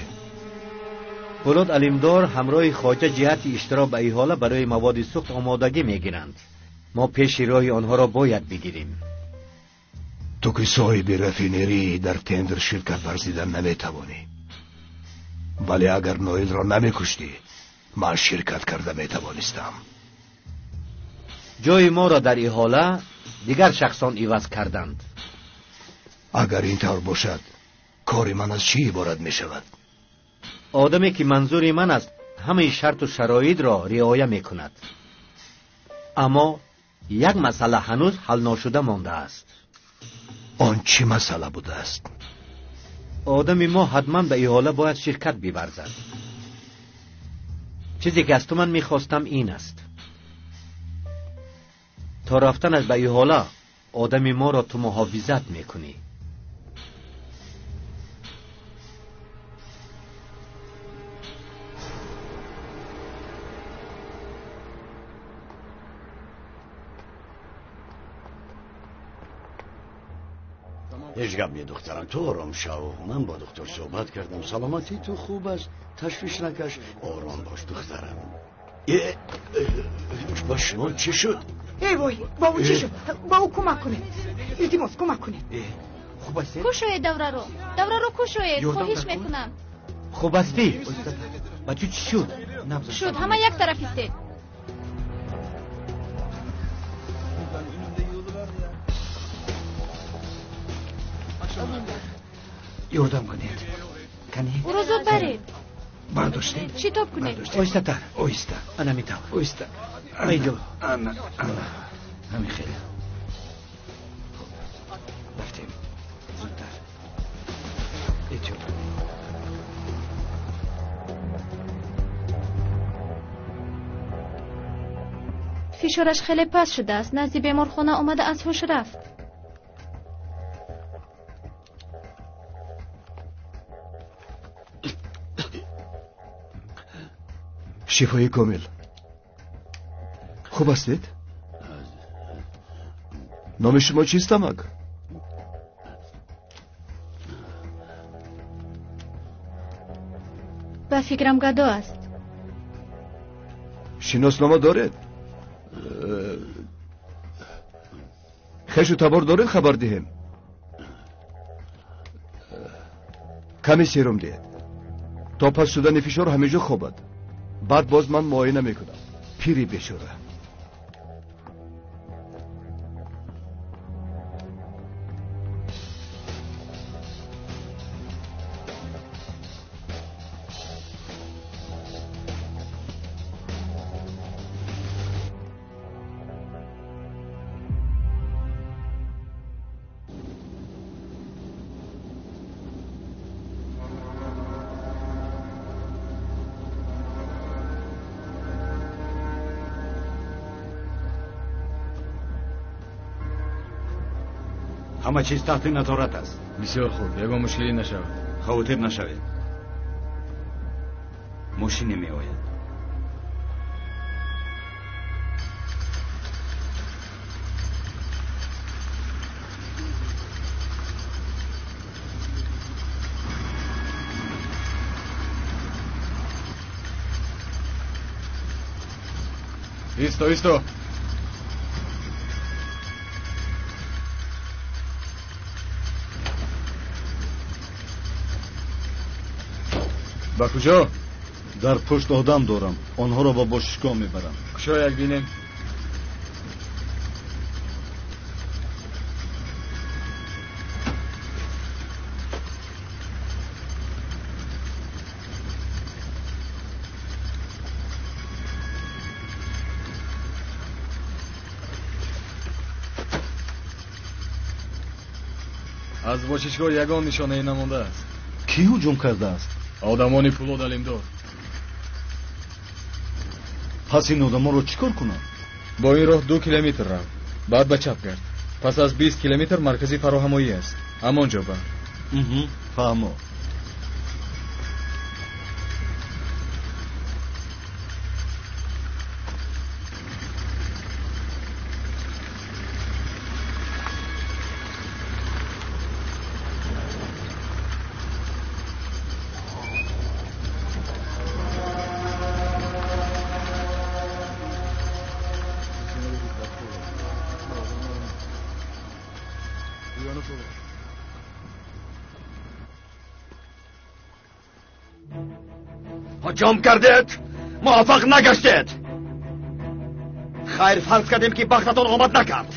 F: Пулод Алимдор ҳамроҳи хоҷа ҷиҳати иштирок ба иҳола барои маводи сӯхт омодагӣ мегиранд. Мо пеши роҳи онҳоро бояд бигирем.
H: Ту ки соҳиби рафинерӣ дар тендер ширкат варзидан наметавонӣ. Вале агар Ноилро намекуштӣ, ман ширкат карда метавонистам.
F: Ҷои моро дар иҳола дигар шахсон иваз карданд.
H: Агар ин тавр бошад, кори ман аз чӣ иборат мешавад?
F: Одаме ки манзури ман аст, ҳамаи шарту шароитро риоя мекунад. Аммо як масъала ҳанӯз ҳалношуда мондааст.
H: Он чӣ масъала будааст?
F: Одами мо ҳатман ба иҳола бояд ширкат биварзад. Чизе ки аз ту ман мехостам ин аст. То рафтанаш ба иҳола одами моро ту муҳофизат мекунӣ.
B: Ҳеҷ гап не, духтарам, ту ором шав. Ман бо доктор суҳбат кардам. Саломатии ту хуб аст, ташвиш накаш, ором бош, духтарам. Ба шумо чӣ шуд?
M: Эй вой, ба ӯ чӣ шуд? Ба ӯ кӯмак кунед, илтимос, кӯмак кунед.
B: Хуб ҳастед?
N: Кушоед давраро, давраро кушоед, хоҳиш мекунам.
F: Хуб ҳастӣ? Ба ту чӣ шуд?
N: Шуд, ҳама як тараф истед.
J: Ёрдам кунед.
N: Ӯро зуд баред.
J: Бардоштед.
N: Шитоб кунед.
F: Оҳистатар.
J: Оҳиста.
F: Ана метавр.
J: Оҳиста.
F: Инҷо.
J: Ана, ана. Ҳамин хеле. Рафтем. Зудтар. Эҳтиёт кунед.
N: Фишораш хеле паст шудааст. Назди беморхона омада аз ҳуш рафт.
H: Шифои комил. Хуб ҳастед? Номи шумо чист, амак?
N: Ба фикрам гадо аст.
H: Шиноснома доред? Хешу табор доред, хабар диҳем? Каме серум диҳед. То паст шудани фишор ҳамеҷо хобад. Баъд боз ман муоина мекунам. Пири бечора.
B: Ҳама чиз таҳти назорат аст.
V: Бисёр хуб, ягон мушкилӣ нашавад.
G: Хавотир нашавед. Мошине меояд.
V: Исто, исто. Ба куҷо?
C: Дар пушт одам дорам, онҳоро ба бошишгоҳ мебарам.
V: Кушо як бинем. Аз бошишгоҳ ягон нишонае намондааст.
C: Кӣ ҳуҷум кардааст?
V: Одамони Пулод Алимдор.
C: Пас ин одамонро чӣ кор кунам?
V: Бо ин роҳ 2 километр рафт, баъд ба чап гард. Пас аз 20 километр маркази фароҳамоӣ аст. Ҳамон ҷо бар.
C: Фаҳмо.
B: ҳуҷум кардед, муваффақ нагаштед. Хайр, фарз кардем ки бахтатон омад накард.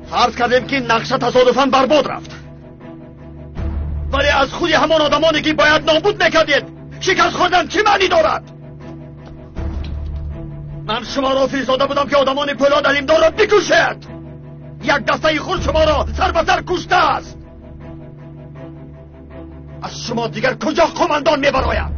B: Фарз кардем ки нақша тасодуфан барбод рафт. Вале аз худи ҳамон одамоне ки бояд нобуд мекардед шикаст хӯрдан чӣ маънӣ дорад? Ман шуморо фиристода будам ки одамони Пулод Алимдорро бикушед. Як дастаи хурд шуморо сар ба сар куштааст. Аз шумо дигар куҷо қумандон мебарояд?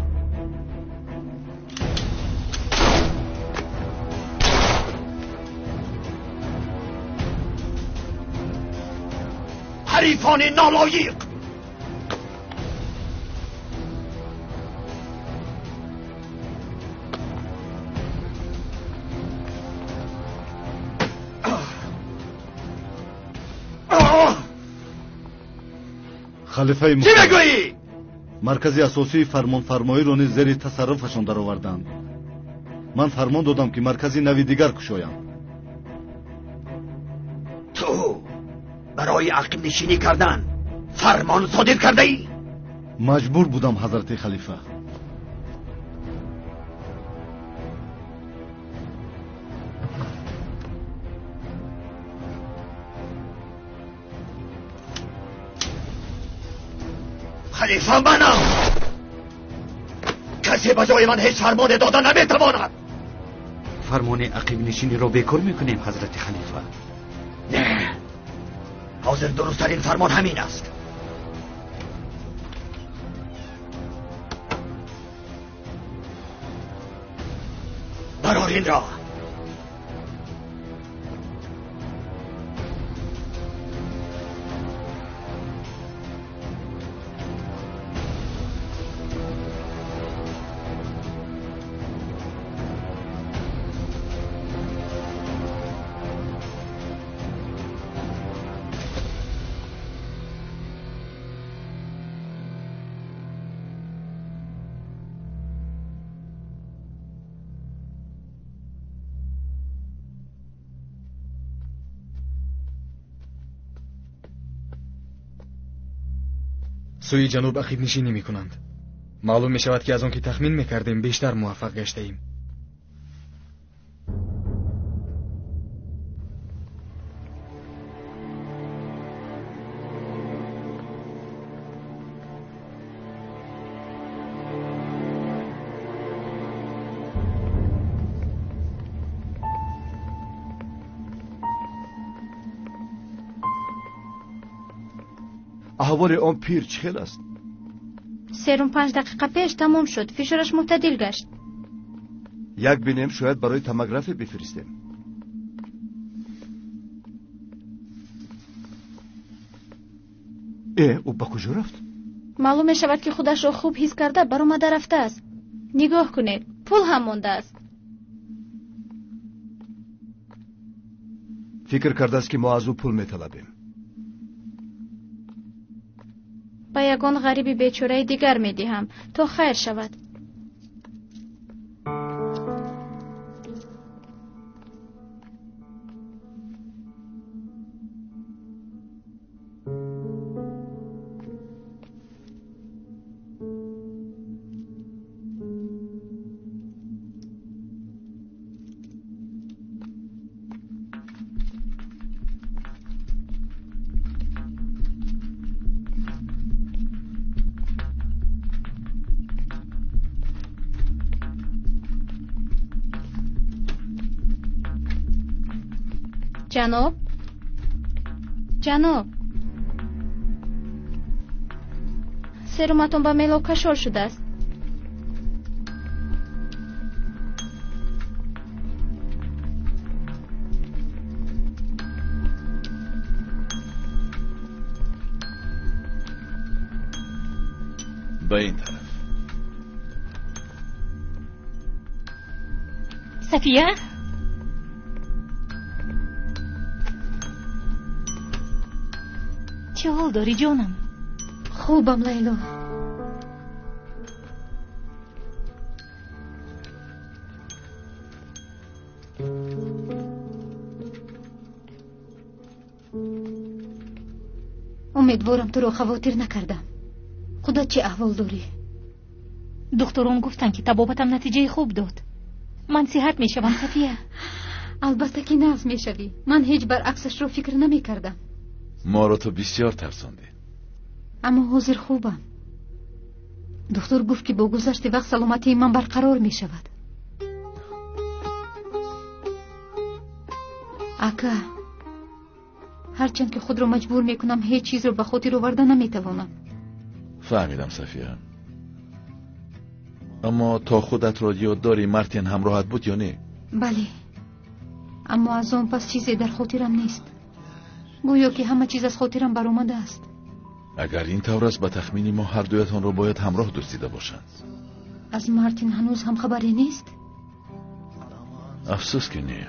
B: Ҳарифони нолоиқ!
C: Халифаи
B: Чӣ мегӯӣ?
C: Маркази асосии фармонфармоиро низ зери тасарруфашон дароварданд. Ман фармон додам, ки маркази нави дигар кушоянд.
B: Ту барои ақибнишинӣ кардан фармон содир кардаӣ?
C: Маҷбур будам, ҳазрати халифа.
B: Халифа манам! Касе ба ҷои ман ҳеҷ фармоне дода наметавонад.
G: Фармони ақибнишиниро бекор мекунем, ҳазрати халифа.
B: Не, ҳозир дурусттарин фармон ҳамин аст. Барор инро.
V: Сӯи ҷануб ақибнишинӣ мекунанд. Маълум мешавад, ки аз он ки тахмин мекардем, бештар муваффақ гаштаем.
H: Аҳволи он пир чӣ хел аст?
N: Серум 5 дақиқа пеш тамом шуд, фишораш мӯътадил гашт.
H: Як бинем, шояд барои томография бифиристем. Э, ӯ ба куҷо рафт?
N: Маълум мешавад, ки худашро хуб ҳис карда баромада рафтааст. Нигоҳ кунед, пул ҳам мондааст.
H: Фикр кардааст, ки мо аз ӯ пул металабем.
N: Ба ягон ғариби бечораи дигар медиҳам, то хайр шавад. Ҷаноб, ҷаноб, серуматон ба мело кашол шудааст.
A: Ба ин тараф.
D: Сафия? Чӣ ҳол дорӣ, ҷонам?
N: Хубам, Лайло. Умедворам туро хавотир накардам. Худат чӣ аҳвол дорӣ?
D: Духтурон гуфтанд, ки табобатам натиҷаи хуб дод. Ман сиҳат мешавам, Сафия.
N: Албатта, ки нағз мешавӣ. Ман ҳеҷ баръаксашро фикр намекардам.
A: Моро ту бисёр тарсондӣ.
N: Аммо ҳозир хубам. Духтур гуфт, ки бо гузашти вақт саломатии ман барқарор мешавад. Ака, ҳарчанд ки худро маҷбур мекунам, ҳеҷ чизро ба хотир оварда наметавонам.
A: Фаҳмидам, Сафия. Аммо то худатро ёд дорӣ, Мартин ҳамроҳат буд ё не?
N: Бале, аммо аз он пас чизе дар хотирам нест. Гӯё ки ҳама чиз аз хотирам баромадааст.
A: Агар ин тавр аст, ба тахмини мо ҳар дуятонро бояд ҳамроҳ дуздида бошанд.
N: Аз Мартин ҳанӯз ҳам хабаре нест?
A: Афсӯс ки не.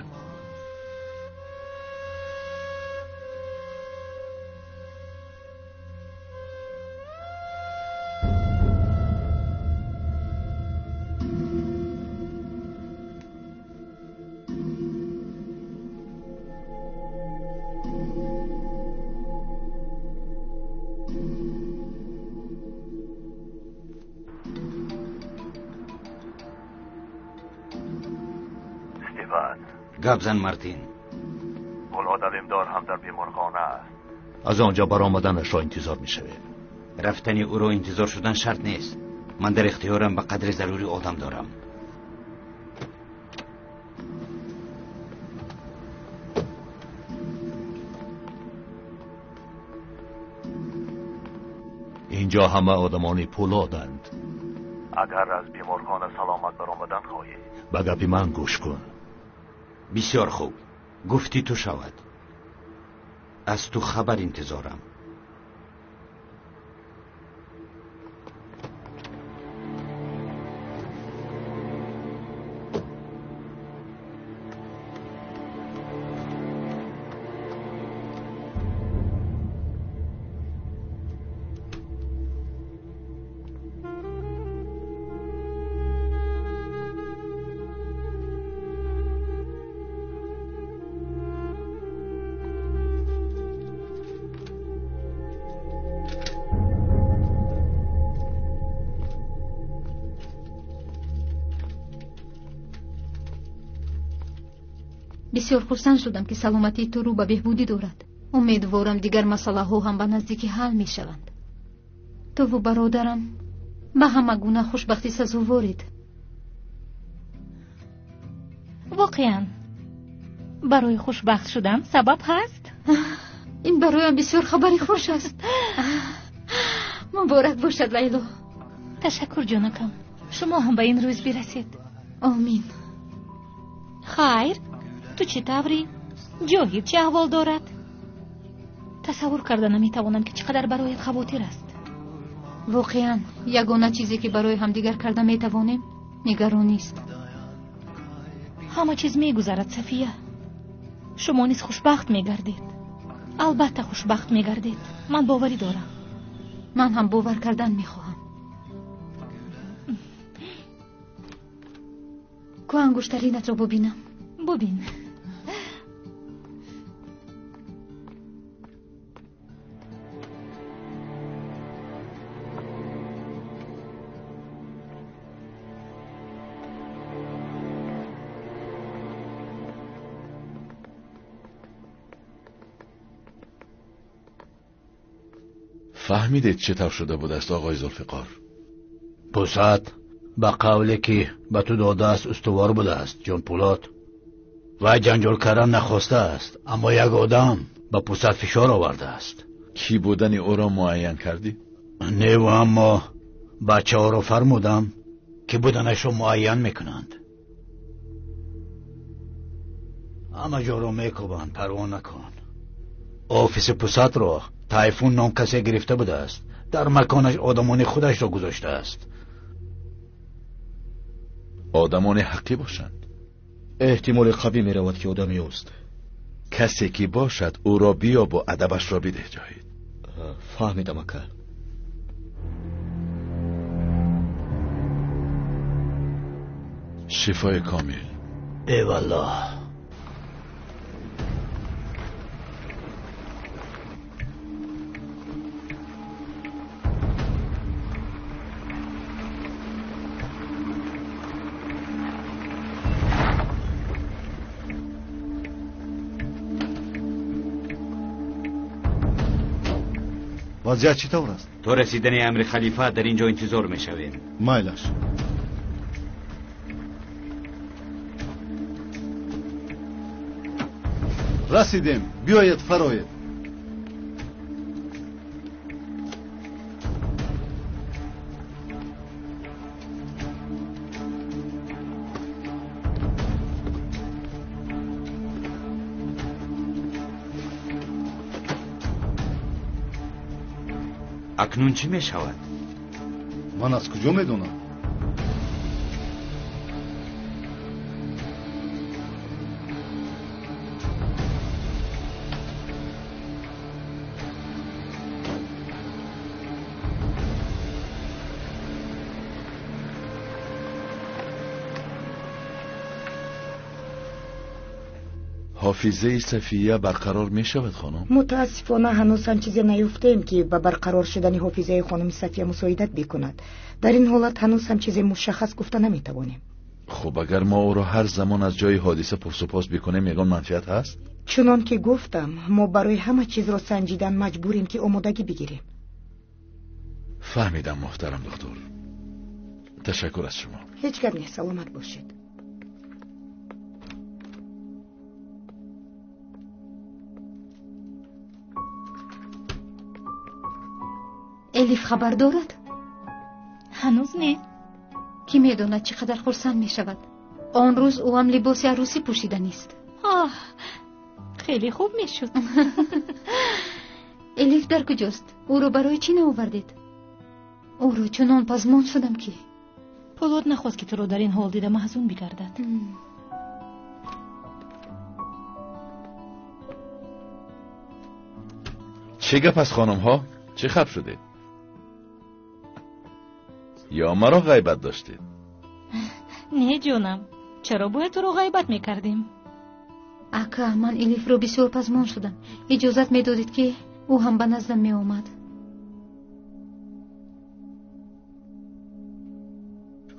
G: Гап зан, Мартин.
I: Пулод Алимдор ҳам дар беморхона аст. Аз он ҷо баромаданашро интизор мешавем.
G: Рафтани ӯро интизор шудан шарт нест. Ман дар ихтиёрам ба қадри зарурӣ одам дорам.
I: Инҷо ҳама одамони Пулоданд. Агар аз беморхона саломат баромадан хоҳӣ, ба гапи ман гӯш кун.
G: Бисёр хуб, гуфти ту шавад. Аз ту хабар интизорам.
N: Бисёр хурсанд шудам, ки саломатии ту рӯ ба беҳбудӣ дорад. Умедворам, дигар масъалаҳо ҳам ба наздикӣ ҳал мешаванд. Туву бародарам ба ҳама гуна хушбахтӣ сазоворед.
D: Воқеан, барои хушбахт шудан сабаб ҳаст?
N: Ин бароям бисёр хабари хуш аст. Муборак бошад, Лайло.
D: Ташаккур, ҷонакам. Шумо ҳам ба ин рӯз бирасед.
N: Омин.
D: Хайр, ту чӣ таврӣ? Ҷоҳид чӣ аҳвол дорад? Тасаввур карда наметавонам, ки чӣ қадар бароят хавотир аст.
N: Воқеан, ягона чизе ки барои ҳамдигар карда метавонем, нигаронист.
D: Ҳама чиз мегузарад, Сафия. Шумо низ хушбахт мегардед. Албатта хушбахт мегардед. Ман боварӣ дорам.
N: Ман ҳам бовар кардан мехоҳам. Ку ангуштаринатро бубинам.
D: Бубин.
A: Фаҳмидед чӣ тавр шуда будааст, оғои Зулфиқор?
J: Пусат ба қавле ки ба ту додааст устувор будааст, ҷон Пулод. Вай ҷанҷол кардан нахостааст, аммо як одам ба Пусат фишор овардааст.
A: Кӣ будани ӯро муайян кардӣ?
J: Неву, аммо бачаҳоро фармудам, ки буданашро муайян мекунанд. Ҳама ҷоро мекӯбанд, парво накун. Офиси Пусатро Тайфун ном касе гирифта будааст. Дар маконаш одамони худашро гузоштааст.
A: Одамони ҳаққӣ бошанд.
L: Эҳтимоли қавӣ меравад, ки одами ӯст.
A: Касе ки бошад, ӯро биёбу адабашро бидеҳ, Ҷоҳид.
L: Фаҳмидам, ака.
A: Шифои комил.
J: Эваллоҳ.
C: Вазъият чӣ тавр аст?
G: То расидани амри халифа дар ин ҷо интизор мешавем.
C: Майлаш. Расидем. Биёед, фароед.
G: Акнун чӣ мешавад?
C: Ман аз куҷо медонам?
A: Ҳофизаи Сафия барқарор мешавад, хонум?
M: Мутаассифона, ҳанӯз ҳам чизе наёфтем, ки ба барқарор шудани ҳофизаи хонуми Сафия мусоидат бикунад. Дар ин ҳолат ҳанӯз ҳам чизе мушаххас гуфта наметавонем.
A: Хуб, агар мо ӯро ҳар замон аз ҷои ҳодиса пурсупос бикунем, ягон манфиат ҳаст?
M: Чунон ки гуфтам, мо барои ҳама чизро санҷидан маҷбурем, ки омодагӣ бигирем.
A: Фаҳмидам, муҳтарам доктор. Ташаккур аз шумо.
M: Ҳеҷ гап нест, саломат бошед.
N: Элиф хабар дорад?
D: Ҳанӯз не.
N: Кӣ медонад, чӣ қадар хурсанд мешавад. Он рӯз ӯ ҳам либоси арӯсӣ пӯшида нест.
D: Оҳ, хеле хуб мешуд.
N: Элиф дар куҷост? Ӯро барои чӣ наовардед? Ӯро чунон пазмон шудам, ки
D: Пулод нахост, ки туро дар ин ҳол дида маҳзун бигардад.
A: Чӣ гап аст, хонумҳо? Чӣ хаб шудед? Ё маро ғайбат доштед?
D: Не, ҷонам, чаро бояд туро ғайбат мекардем?
N: Ака, ман Элифро бисёр пазмон шудам. Иҷозат медодед, ки ӯ ҳам ба наздам меомад?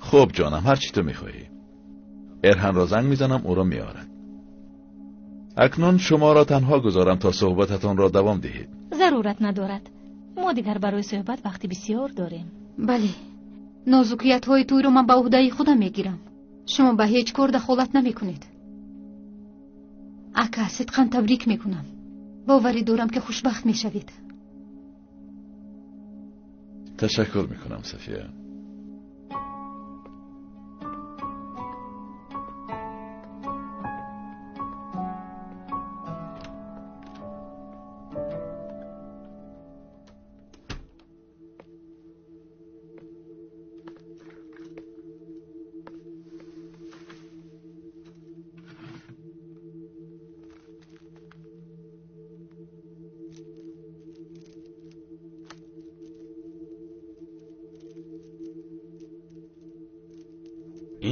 A: Хуб, ҷонам, ҳар чӣ ту мехоҳӣ. Эрҳанро занг мезанам, ӯро меорад. Акнун шуморо танҳо гузорам, то суҳбататонро давом диҳед.
D: Зарурат надорад. Мо дигар барои суҳбат вақти бисёр дорем.
N: Бале, нозукиятҳои тӯйро ман ба ӯҳдаи худам мегирам. Шумо ба ҳеҷ кор дахолат намекунед. Ака, сидқан табрик мекунам. Боварӣ дорам, ки хушбахт мешавед.
A: Ташаккур мекунам, Сафия.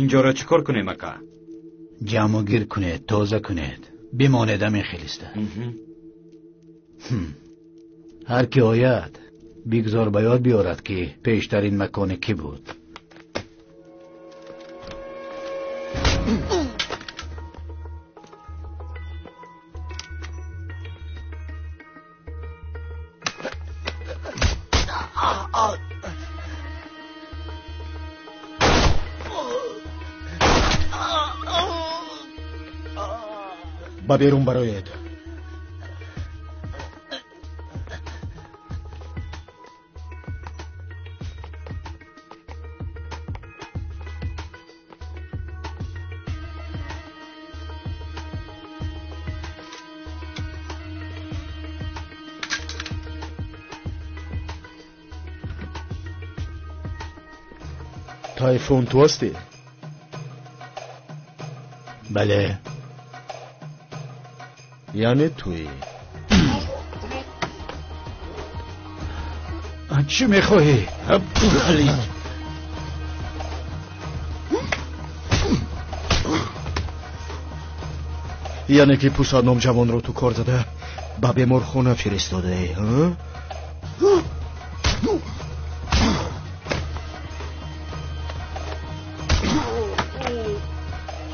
G: Инҷоро чӣ кор кунем, ака?
J: Ҷамъу гир кунед, тоза кунед, бимонед ҳамин хелиста. Ҳар ки ояд, бигзор ба ёд биёрад, ки пештар ин макони кӣ буд.
L: Ба берун бароед. Тайфун ту ҳастӣ?
J: Бале.
L: Яъне туӣ?
J: Чӣ мехоҳӣ?
L: Яъне ки Пусадном ҷавонро ту кор зада ба беморхона фиристодаӣ?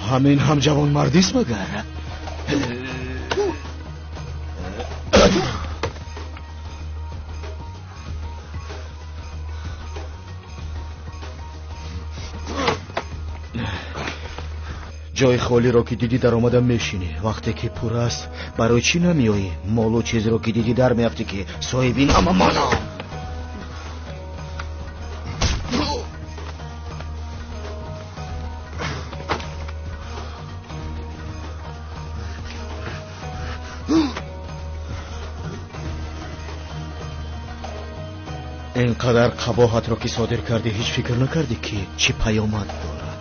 L: Ҳамин ҳам ҷавонмардист магар? Ҷои холиро ки дидӣ, даромада мешинӣ. Вақте ки пур аст, барои чӣ намеоӣ? Молу чизро ки дидӣ, дар меафтӣ, ки соҳиби ин ҳама манам. Ин қадар қабоҳатро ки содир кардӣ, ҳеҷ фикр накардӣ ки чӣ паёмад дорад.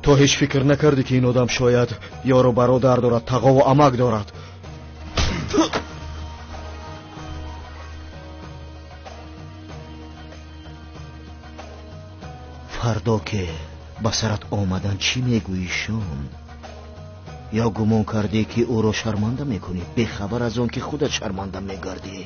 L: То ҳеҷ фикр накардӣ ки ин одам шояд ёру бародар дорад, тағову амак дорад. Фардо ки ба сарат омадан чӣ мегӯӣ, Шон? Ё гумон кардӣ ки ӯро шарманда мекунӣ, бехабар аз он ки худат шарманда мегардӣ?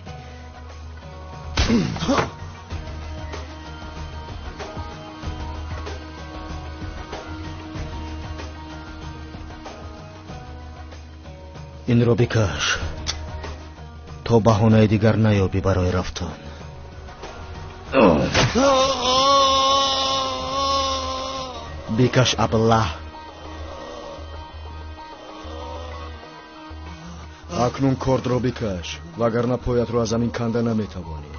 L: Инро бикаш то баҳонаи дигар наёбӣ барои рафтан. Бикаш, аблаҳ. Акнун кордро бикаш, вагарна поятро аз замин канда наметавонӣ.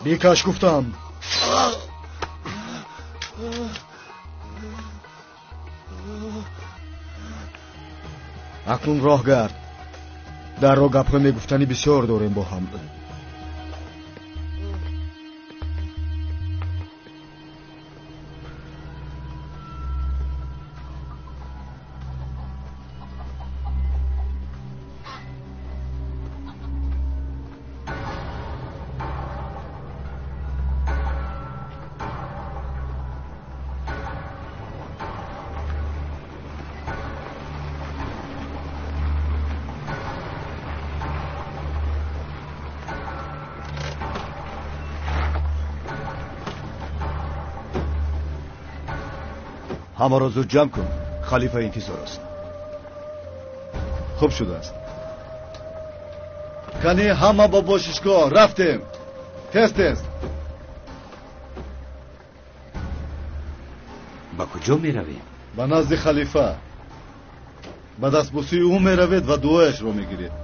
L: Бикаш гуфтам. Акнун роҳ гард. Дар роҳ гапҳои мегуфтанӣ бисёр дорем бо ҳам.
H: Ҳамаро зуд ҷамъ кун, халифа интизор аст.
C: Хуб шудааст. Кани ҳама ба бошишгоҳ рафтем. Тез тез.
G: Ба куҷо меравем?
C: Ба назди халифа. Ба дастбусии ӯ меравед ва дуояшро мегиред.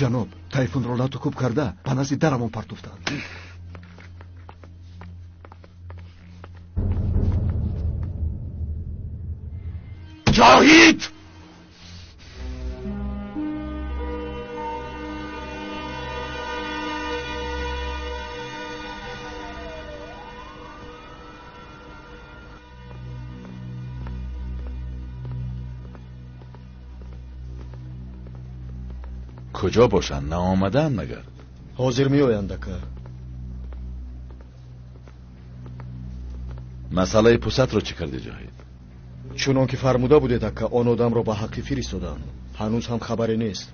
H: Ҷаноб, тайфунро лату кӯб карда ба назди дарамон партофтанд.
B: Ҷоҳид!
A: Куҷо бошанд? Наомадаанд магар?
L: Ҳозир меоянд, ака.
A: Масъалаи пусатро чӣ кардӣ, Ҷоҳид?
L: Чунон ки фармуда будед, ака, он одамро ба ҳаққӣ фиристодам. Ҳанӯз ҳам хабаре нест.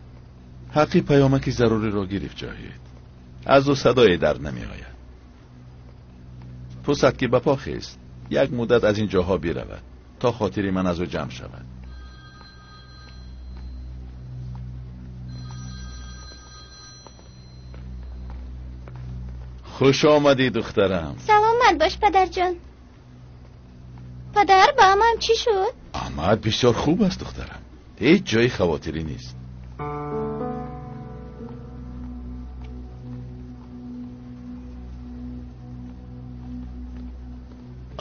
A: Ҳаққи паёмаки заруриро гирифт, Ҷоҳид. Аз ӯ садое дар намеояд. Пусат ки ба по хест, як муддат аз ин ҷоҳо биравад, то хотири ман аз ӯ ҷамъ шавад. Хуш омадӣ, духтарам.
E: Саломат бош, падарҷон. Падар, ба амам чӣ шуд?
A: Аҳмад бисёр хуб аст, духтарам. Ҳеҷ ҷои хавотирӣ нест.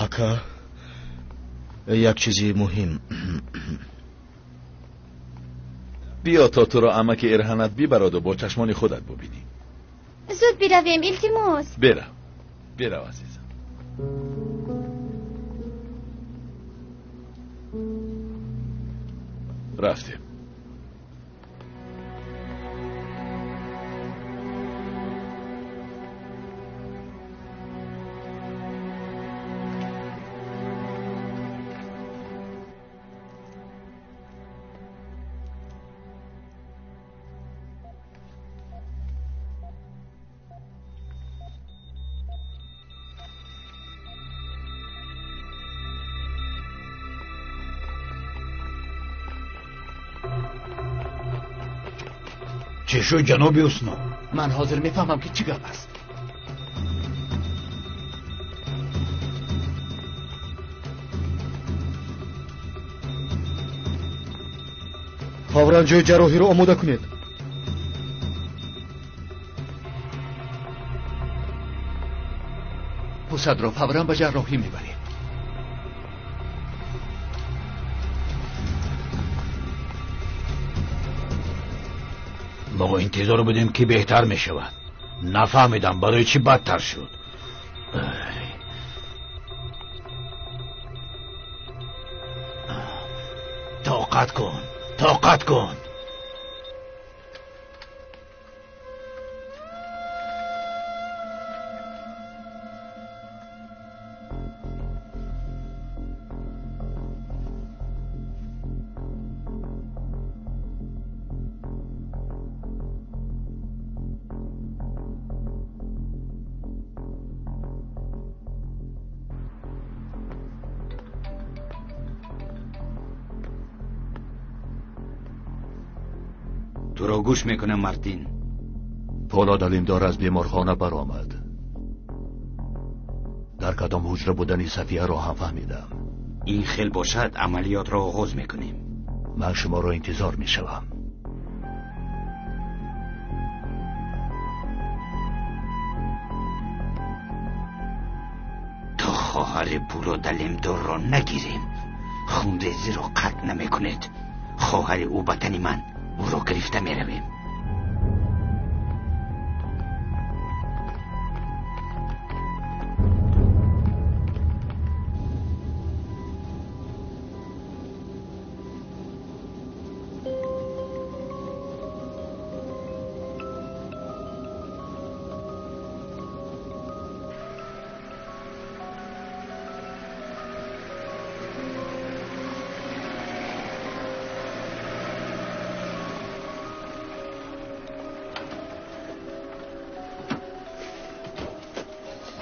L: Ака, як чизи муҳим.
A: Биё то туро амаки Эрҳанат бибараду бо чашмони худат бубинӣ.
E: Зуд биравем, илтимос.
A: Бирав, бирав, азизам. Рафтем.
J: Чӣ шуд, ҷаноби Усно?
S: Ман ҳозир мефаҳмам, ки чӣ гап аст.
L: Фавран ҷои ҷарроҳиро омода кунед.
S: Пусадро фавран ба ҷарроҳӣ мебарем.
J: Мо интизор будем, ки беҳтар мешавад. Нафаҳмидам, барои чӣ бадтар шуд. Тоқат кун, тоқат кун.
G: Туро гӯш мекунам, Мартин.
I: Полод Алимдор аз беморхона баромад. Дар кадом ҳуҷра будани Сафияро ҳам фаҳмидам.
G: Ин хел бошад, амалиётро оғоз мекунем.
I: Ман шуморо интизор мешавам.
G: То хоҳари Пулод Алимдорро нагирем, хунрезиро қатъ намекунед. Хоҳари ӯ ба тани ман, ӯро гирифта меравем.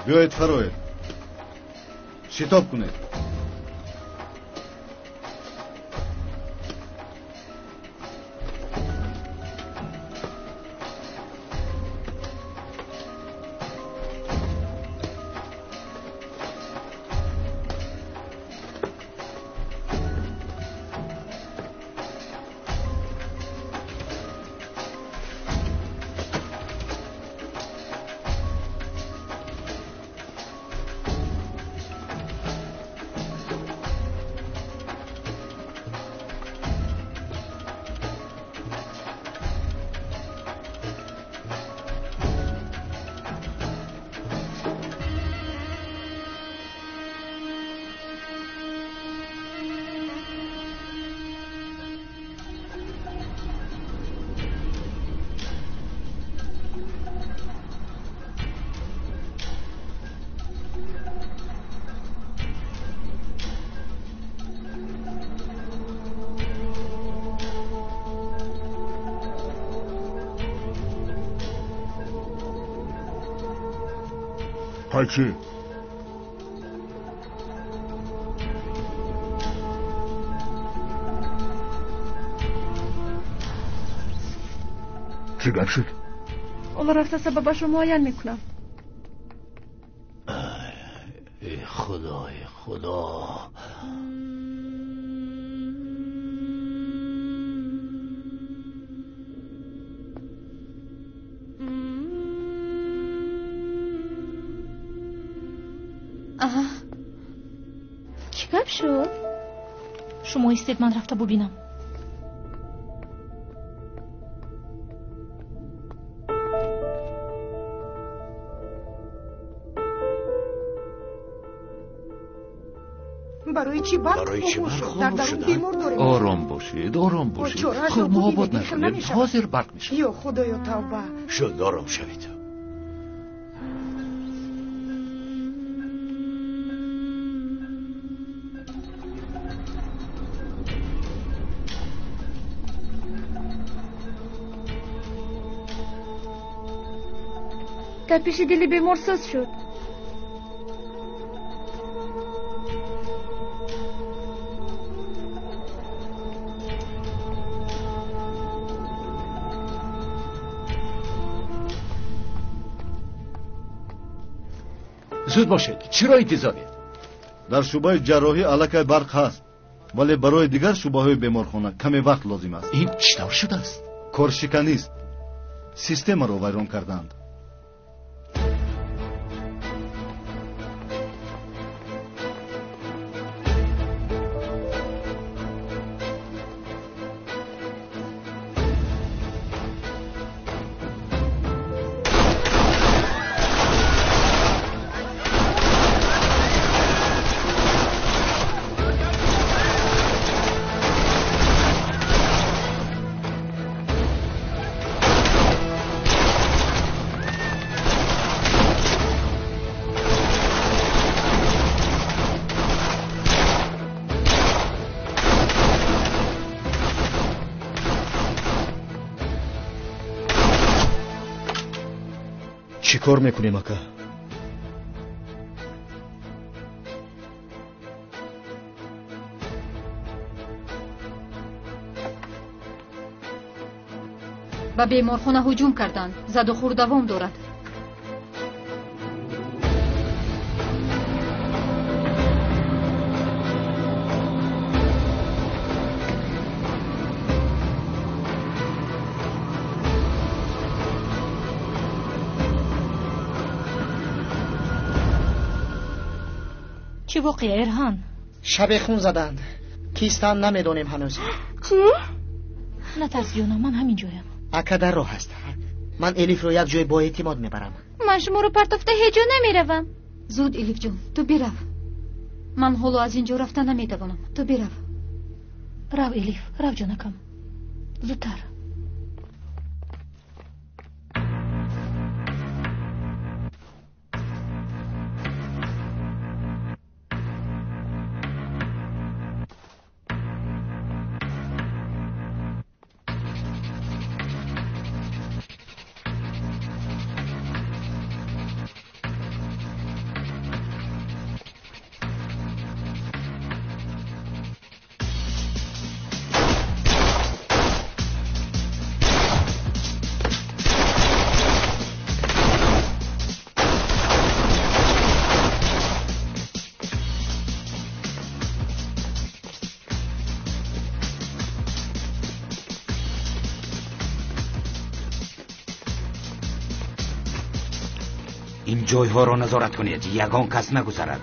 C: Биёед, фароед, шитоб кунед.
H: Пайчӣ? Чӣ гап шуд?
K: Ҳоло рафта сабабашро муайян мекунам.
J: Эй худои худо!
E: Чӣ гап шуд?
D: Шумо истед, ман рафта бубинам.
M: Барои Барои чӣ барқ хомӯш шуд? Дар дарун бемор дорем.
S: Ором бошед, ором бошед. Худ муҳобот накунед, ҳозир барқ мешавад.
M: Ё Худоё, тавба.
O: Шуд, ором шавед.
K: Тапиши дили бемор суст шуд.
S: Зуд бошед, чиро интизоред?
C: Дар шӯъбаи ҷарроҳӣ аллакай барқ ҳаст, вале барои дигар шӯъбаҳои беморхона каме вақт лозим аст.
S: Ин чӣ тавр шудааст?
C: Коршиканист. Системаро вайрон карданд.
L: Чӣ кор мекунем, ака?
N: Ба беморхона ҳуҷум карданд. Задухӯр давом дорад.
D: Чӣ воқеа, Эрҳан?
Q: Шабе хун заданд. Кистанд намедонем ҳанӯз.
D: Чӣ? Натарс ҷонам, ман ҳамин ҷоям.
Q: Ака дар роҳ аст. Ман Элифро як ҷои боэътимод мебарам.
N: Ман шуморо партофта ҳеҷ ҷо намеравам. Зуд, Элиф ҷон, ту бирав. Ман ҳоло аз ин ҷо рафта наметавонам. Ту бирав.
D: Рав, Элиф, рав ҷонакам. Зудтар.
G: Ин ҷойҳоро назорат кунед, ягон кас нагузарад.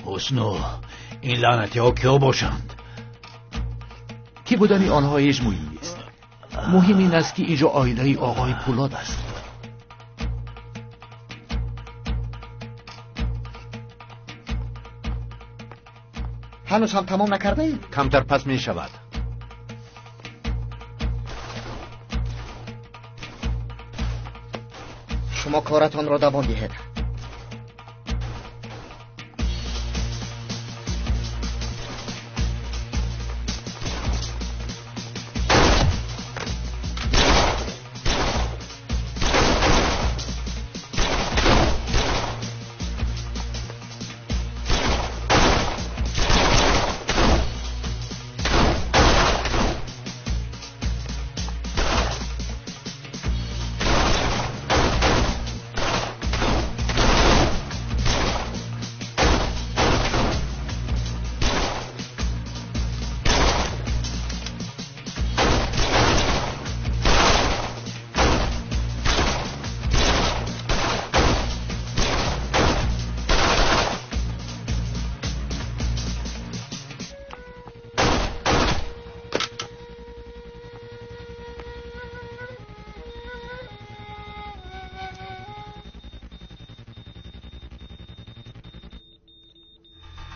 O: Ҳусну, ин лаънатиҳо киҳо бошанд?
S: Ки будани онҳо ҳеҷ муҳим нест. Муҳим ин аст, ки инҷо оилаи оғои Пулод аст.
Q: Ҳанӯз ҳам тамом накардаед?
F: Камтар пас мешавад.
Q: Шумо коратонро давом диҳед.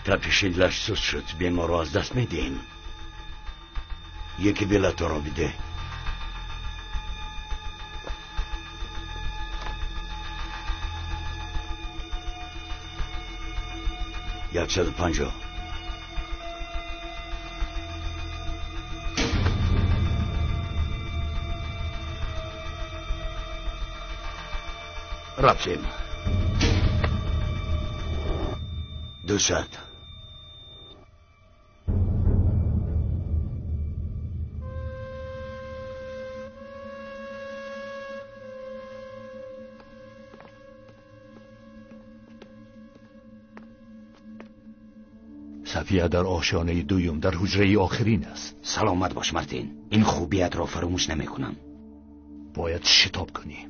R: Тапиши дилаш суст шуд, беморро аз даст медиҳем. Яке билетро бидеҳ. 150. Рафтем. 200.
I: Сафия дар ошёнаи дуюм, дар ҳуҷраи охирин аст.
G: Саломат бош, Мартин. Ин хубиятро фаромӯш намекунам.
I: Бояд шитоб кунӣ.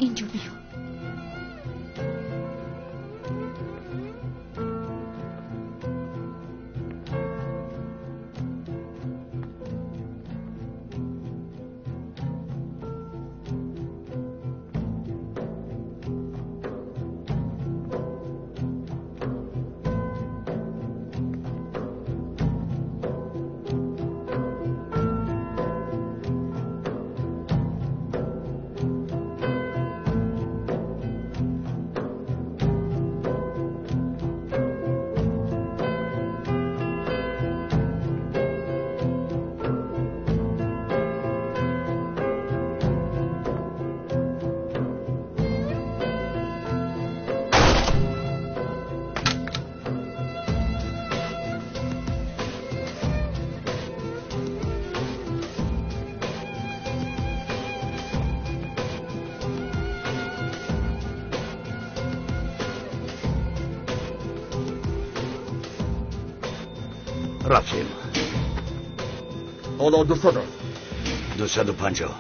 D: Инҷо биё.
R: Рафтем.
B: Ҳоло 200 аст.
R: 250.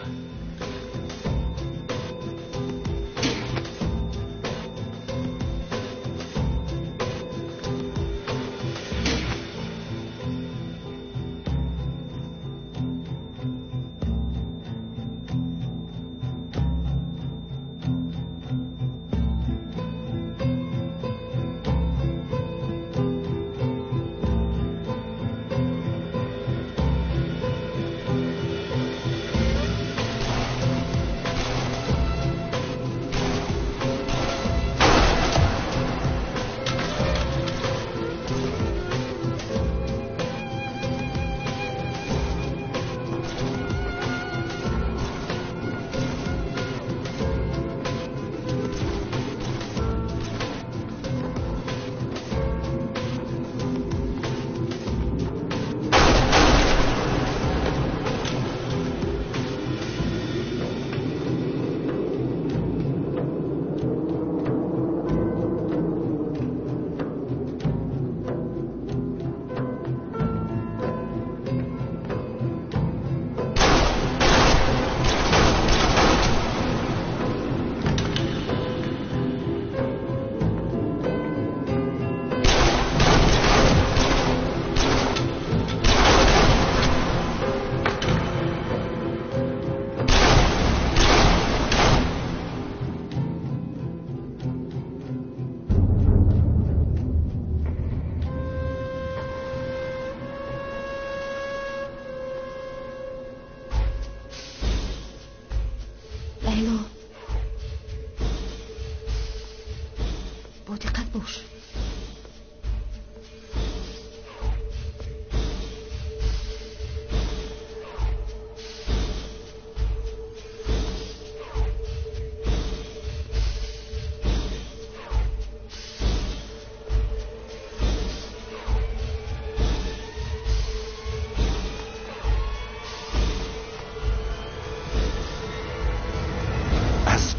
M: Лайло,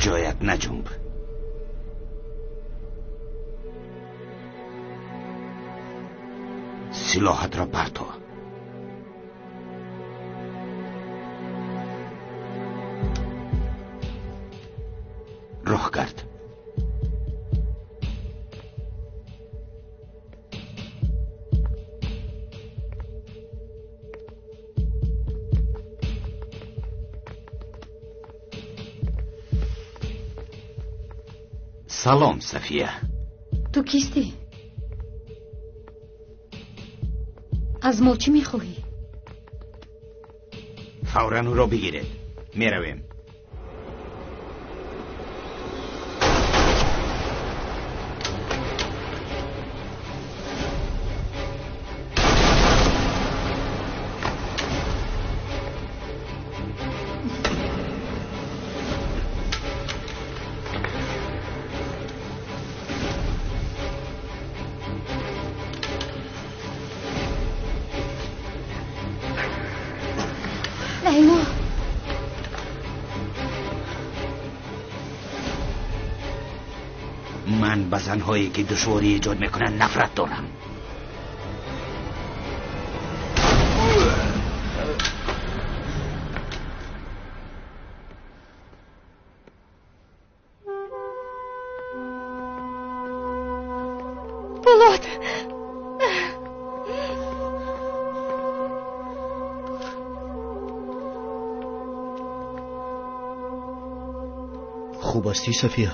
G: ҷоят наҷунб. Силоҳатро парто. Роҳ кард. Салом, Сафия.
N: Ту кистӣ? Аз мо чӣ мехоҳӣ?
G: Фавран ӯро бигиред. Меравем. Ман ба занҳое ки душворӣ эҷод мекунанд нафрат дорам.
D: Пулод!
L: Хуб ҳастӣ, Сафия?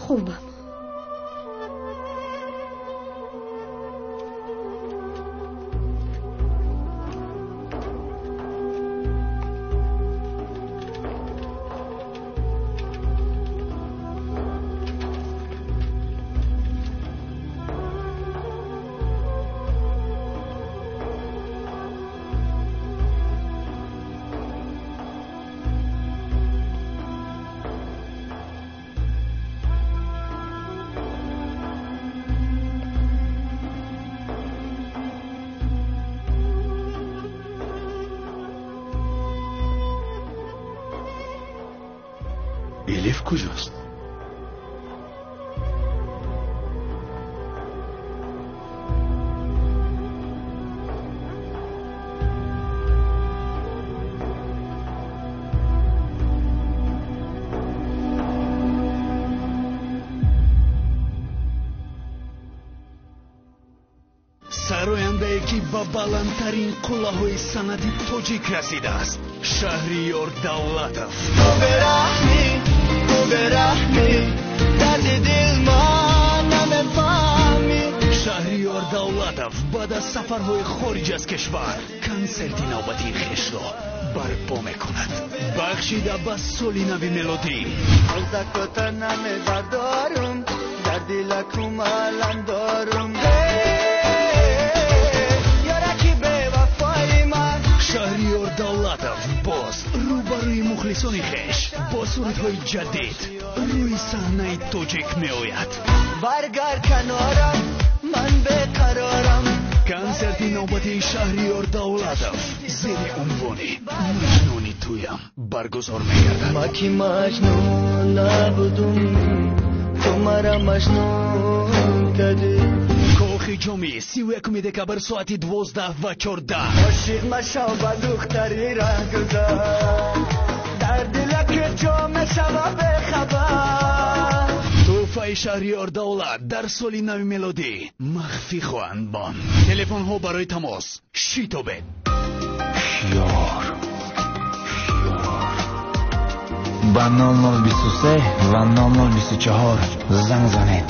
N: Хубам.
A: Элиф куҷост?
H: Сарояндае ки ба баландтарин қуллаҳои санъати тоҷик расидааст, Шаҳриёр Давлатов.
P: Ту бераҳмӣ, ту бераҳмӣ, дарди дил ма намефаҳмӣ.
H: Шаҳриёр Давлатов баъд аз сафарҳои хориҷ аз кишвар консерти навбатии хешро барпо мекунад, бахшида ба соли нави мелодӣ.
P: Рӯзакота намебардорум, дар дилакум алам дорум.
H: Шаҳриёр Давлатов боз рӯбарӯи мухлисони хеш бо сурудҳои ҷадид рӯи саҳнаи тоҷик меояд.
P: Баргар канорам, ман беқарорам.
H: Консерти навбатии Шаҳриёр Давлатов зери унвони Маҷнуни туям баргузор мегардад.
P: Ма ки маҷнун набудум, ту мара маҷнун кардӣ.
H: Кохи ҷомӣ 31 декабр соати 12:14.
P: Ошиқ машав ба духтари раҳгузар, дар дилак ҷо мешава бехабар.
H: Тӯҳфаи Шаҳриёр Давлат дар соли нави мелодӣ махфӣ хоҳанд монд. Телефонҳо барои тамос шитобед.
T: Шиёр ба 0023 ва 0024 занг занед.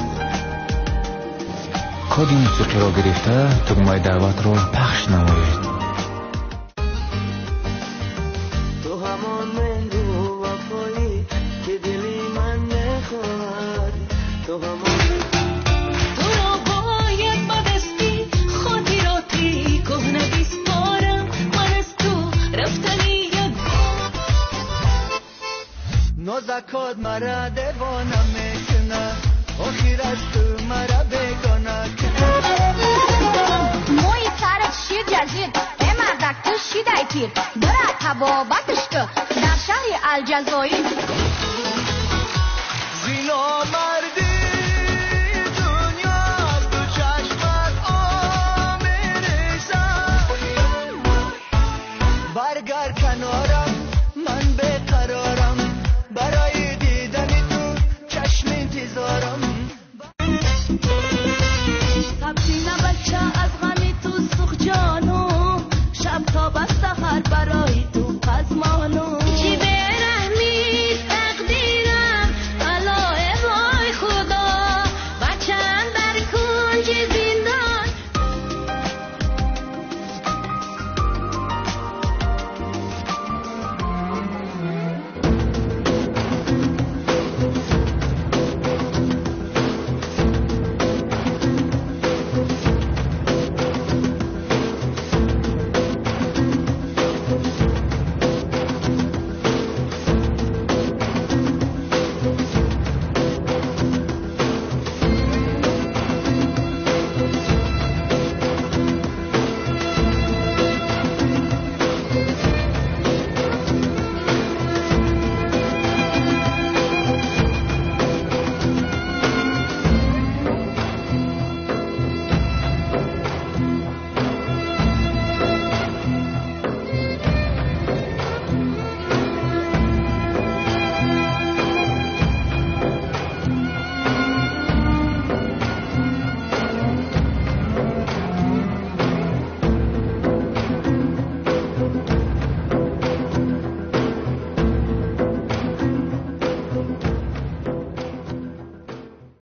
T: Коди мусиқиро гирифта тугмаи даъватро пахш намоед.
P: Ту ҳамон меҳру вафоӣ ки дили ман мехоҳад, ту ҳамон.
D: Туро бояд ба дасти хотироти кӯҳна биспорам, ман аз ту рафтани як
P: нозакот мара девона мекунад, охир аз ту мара бегона кунад.
E: Мӯи сарат шир ҷазир, э мардак ту шидай пир, дора табобаташ ку дар шаҳри Алҷазоир.
P: Аз ин омад.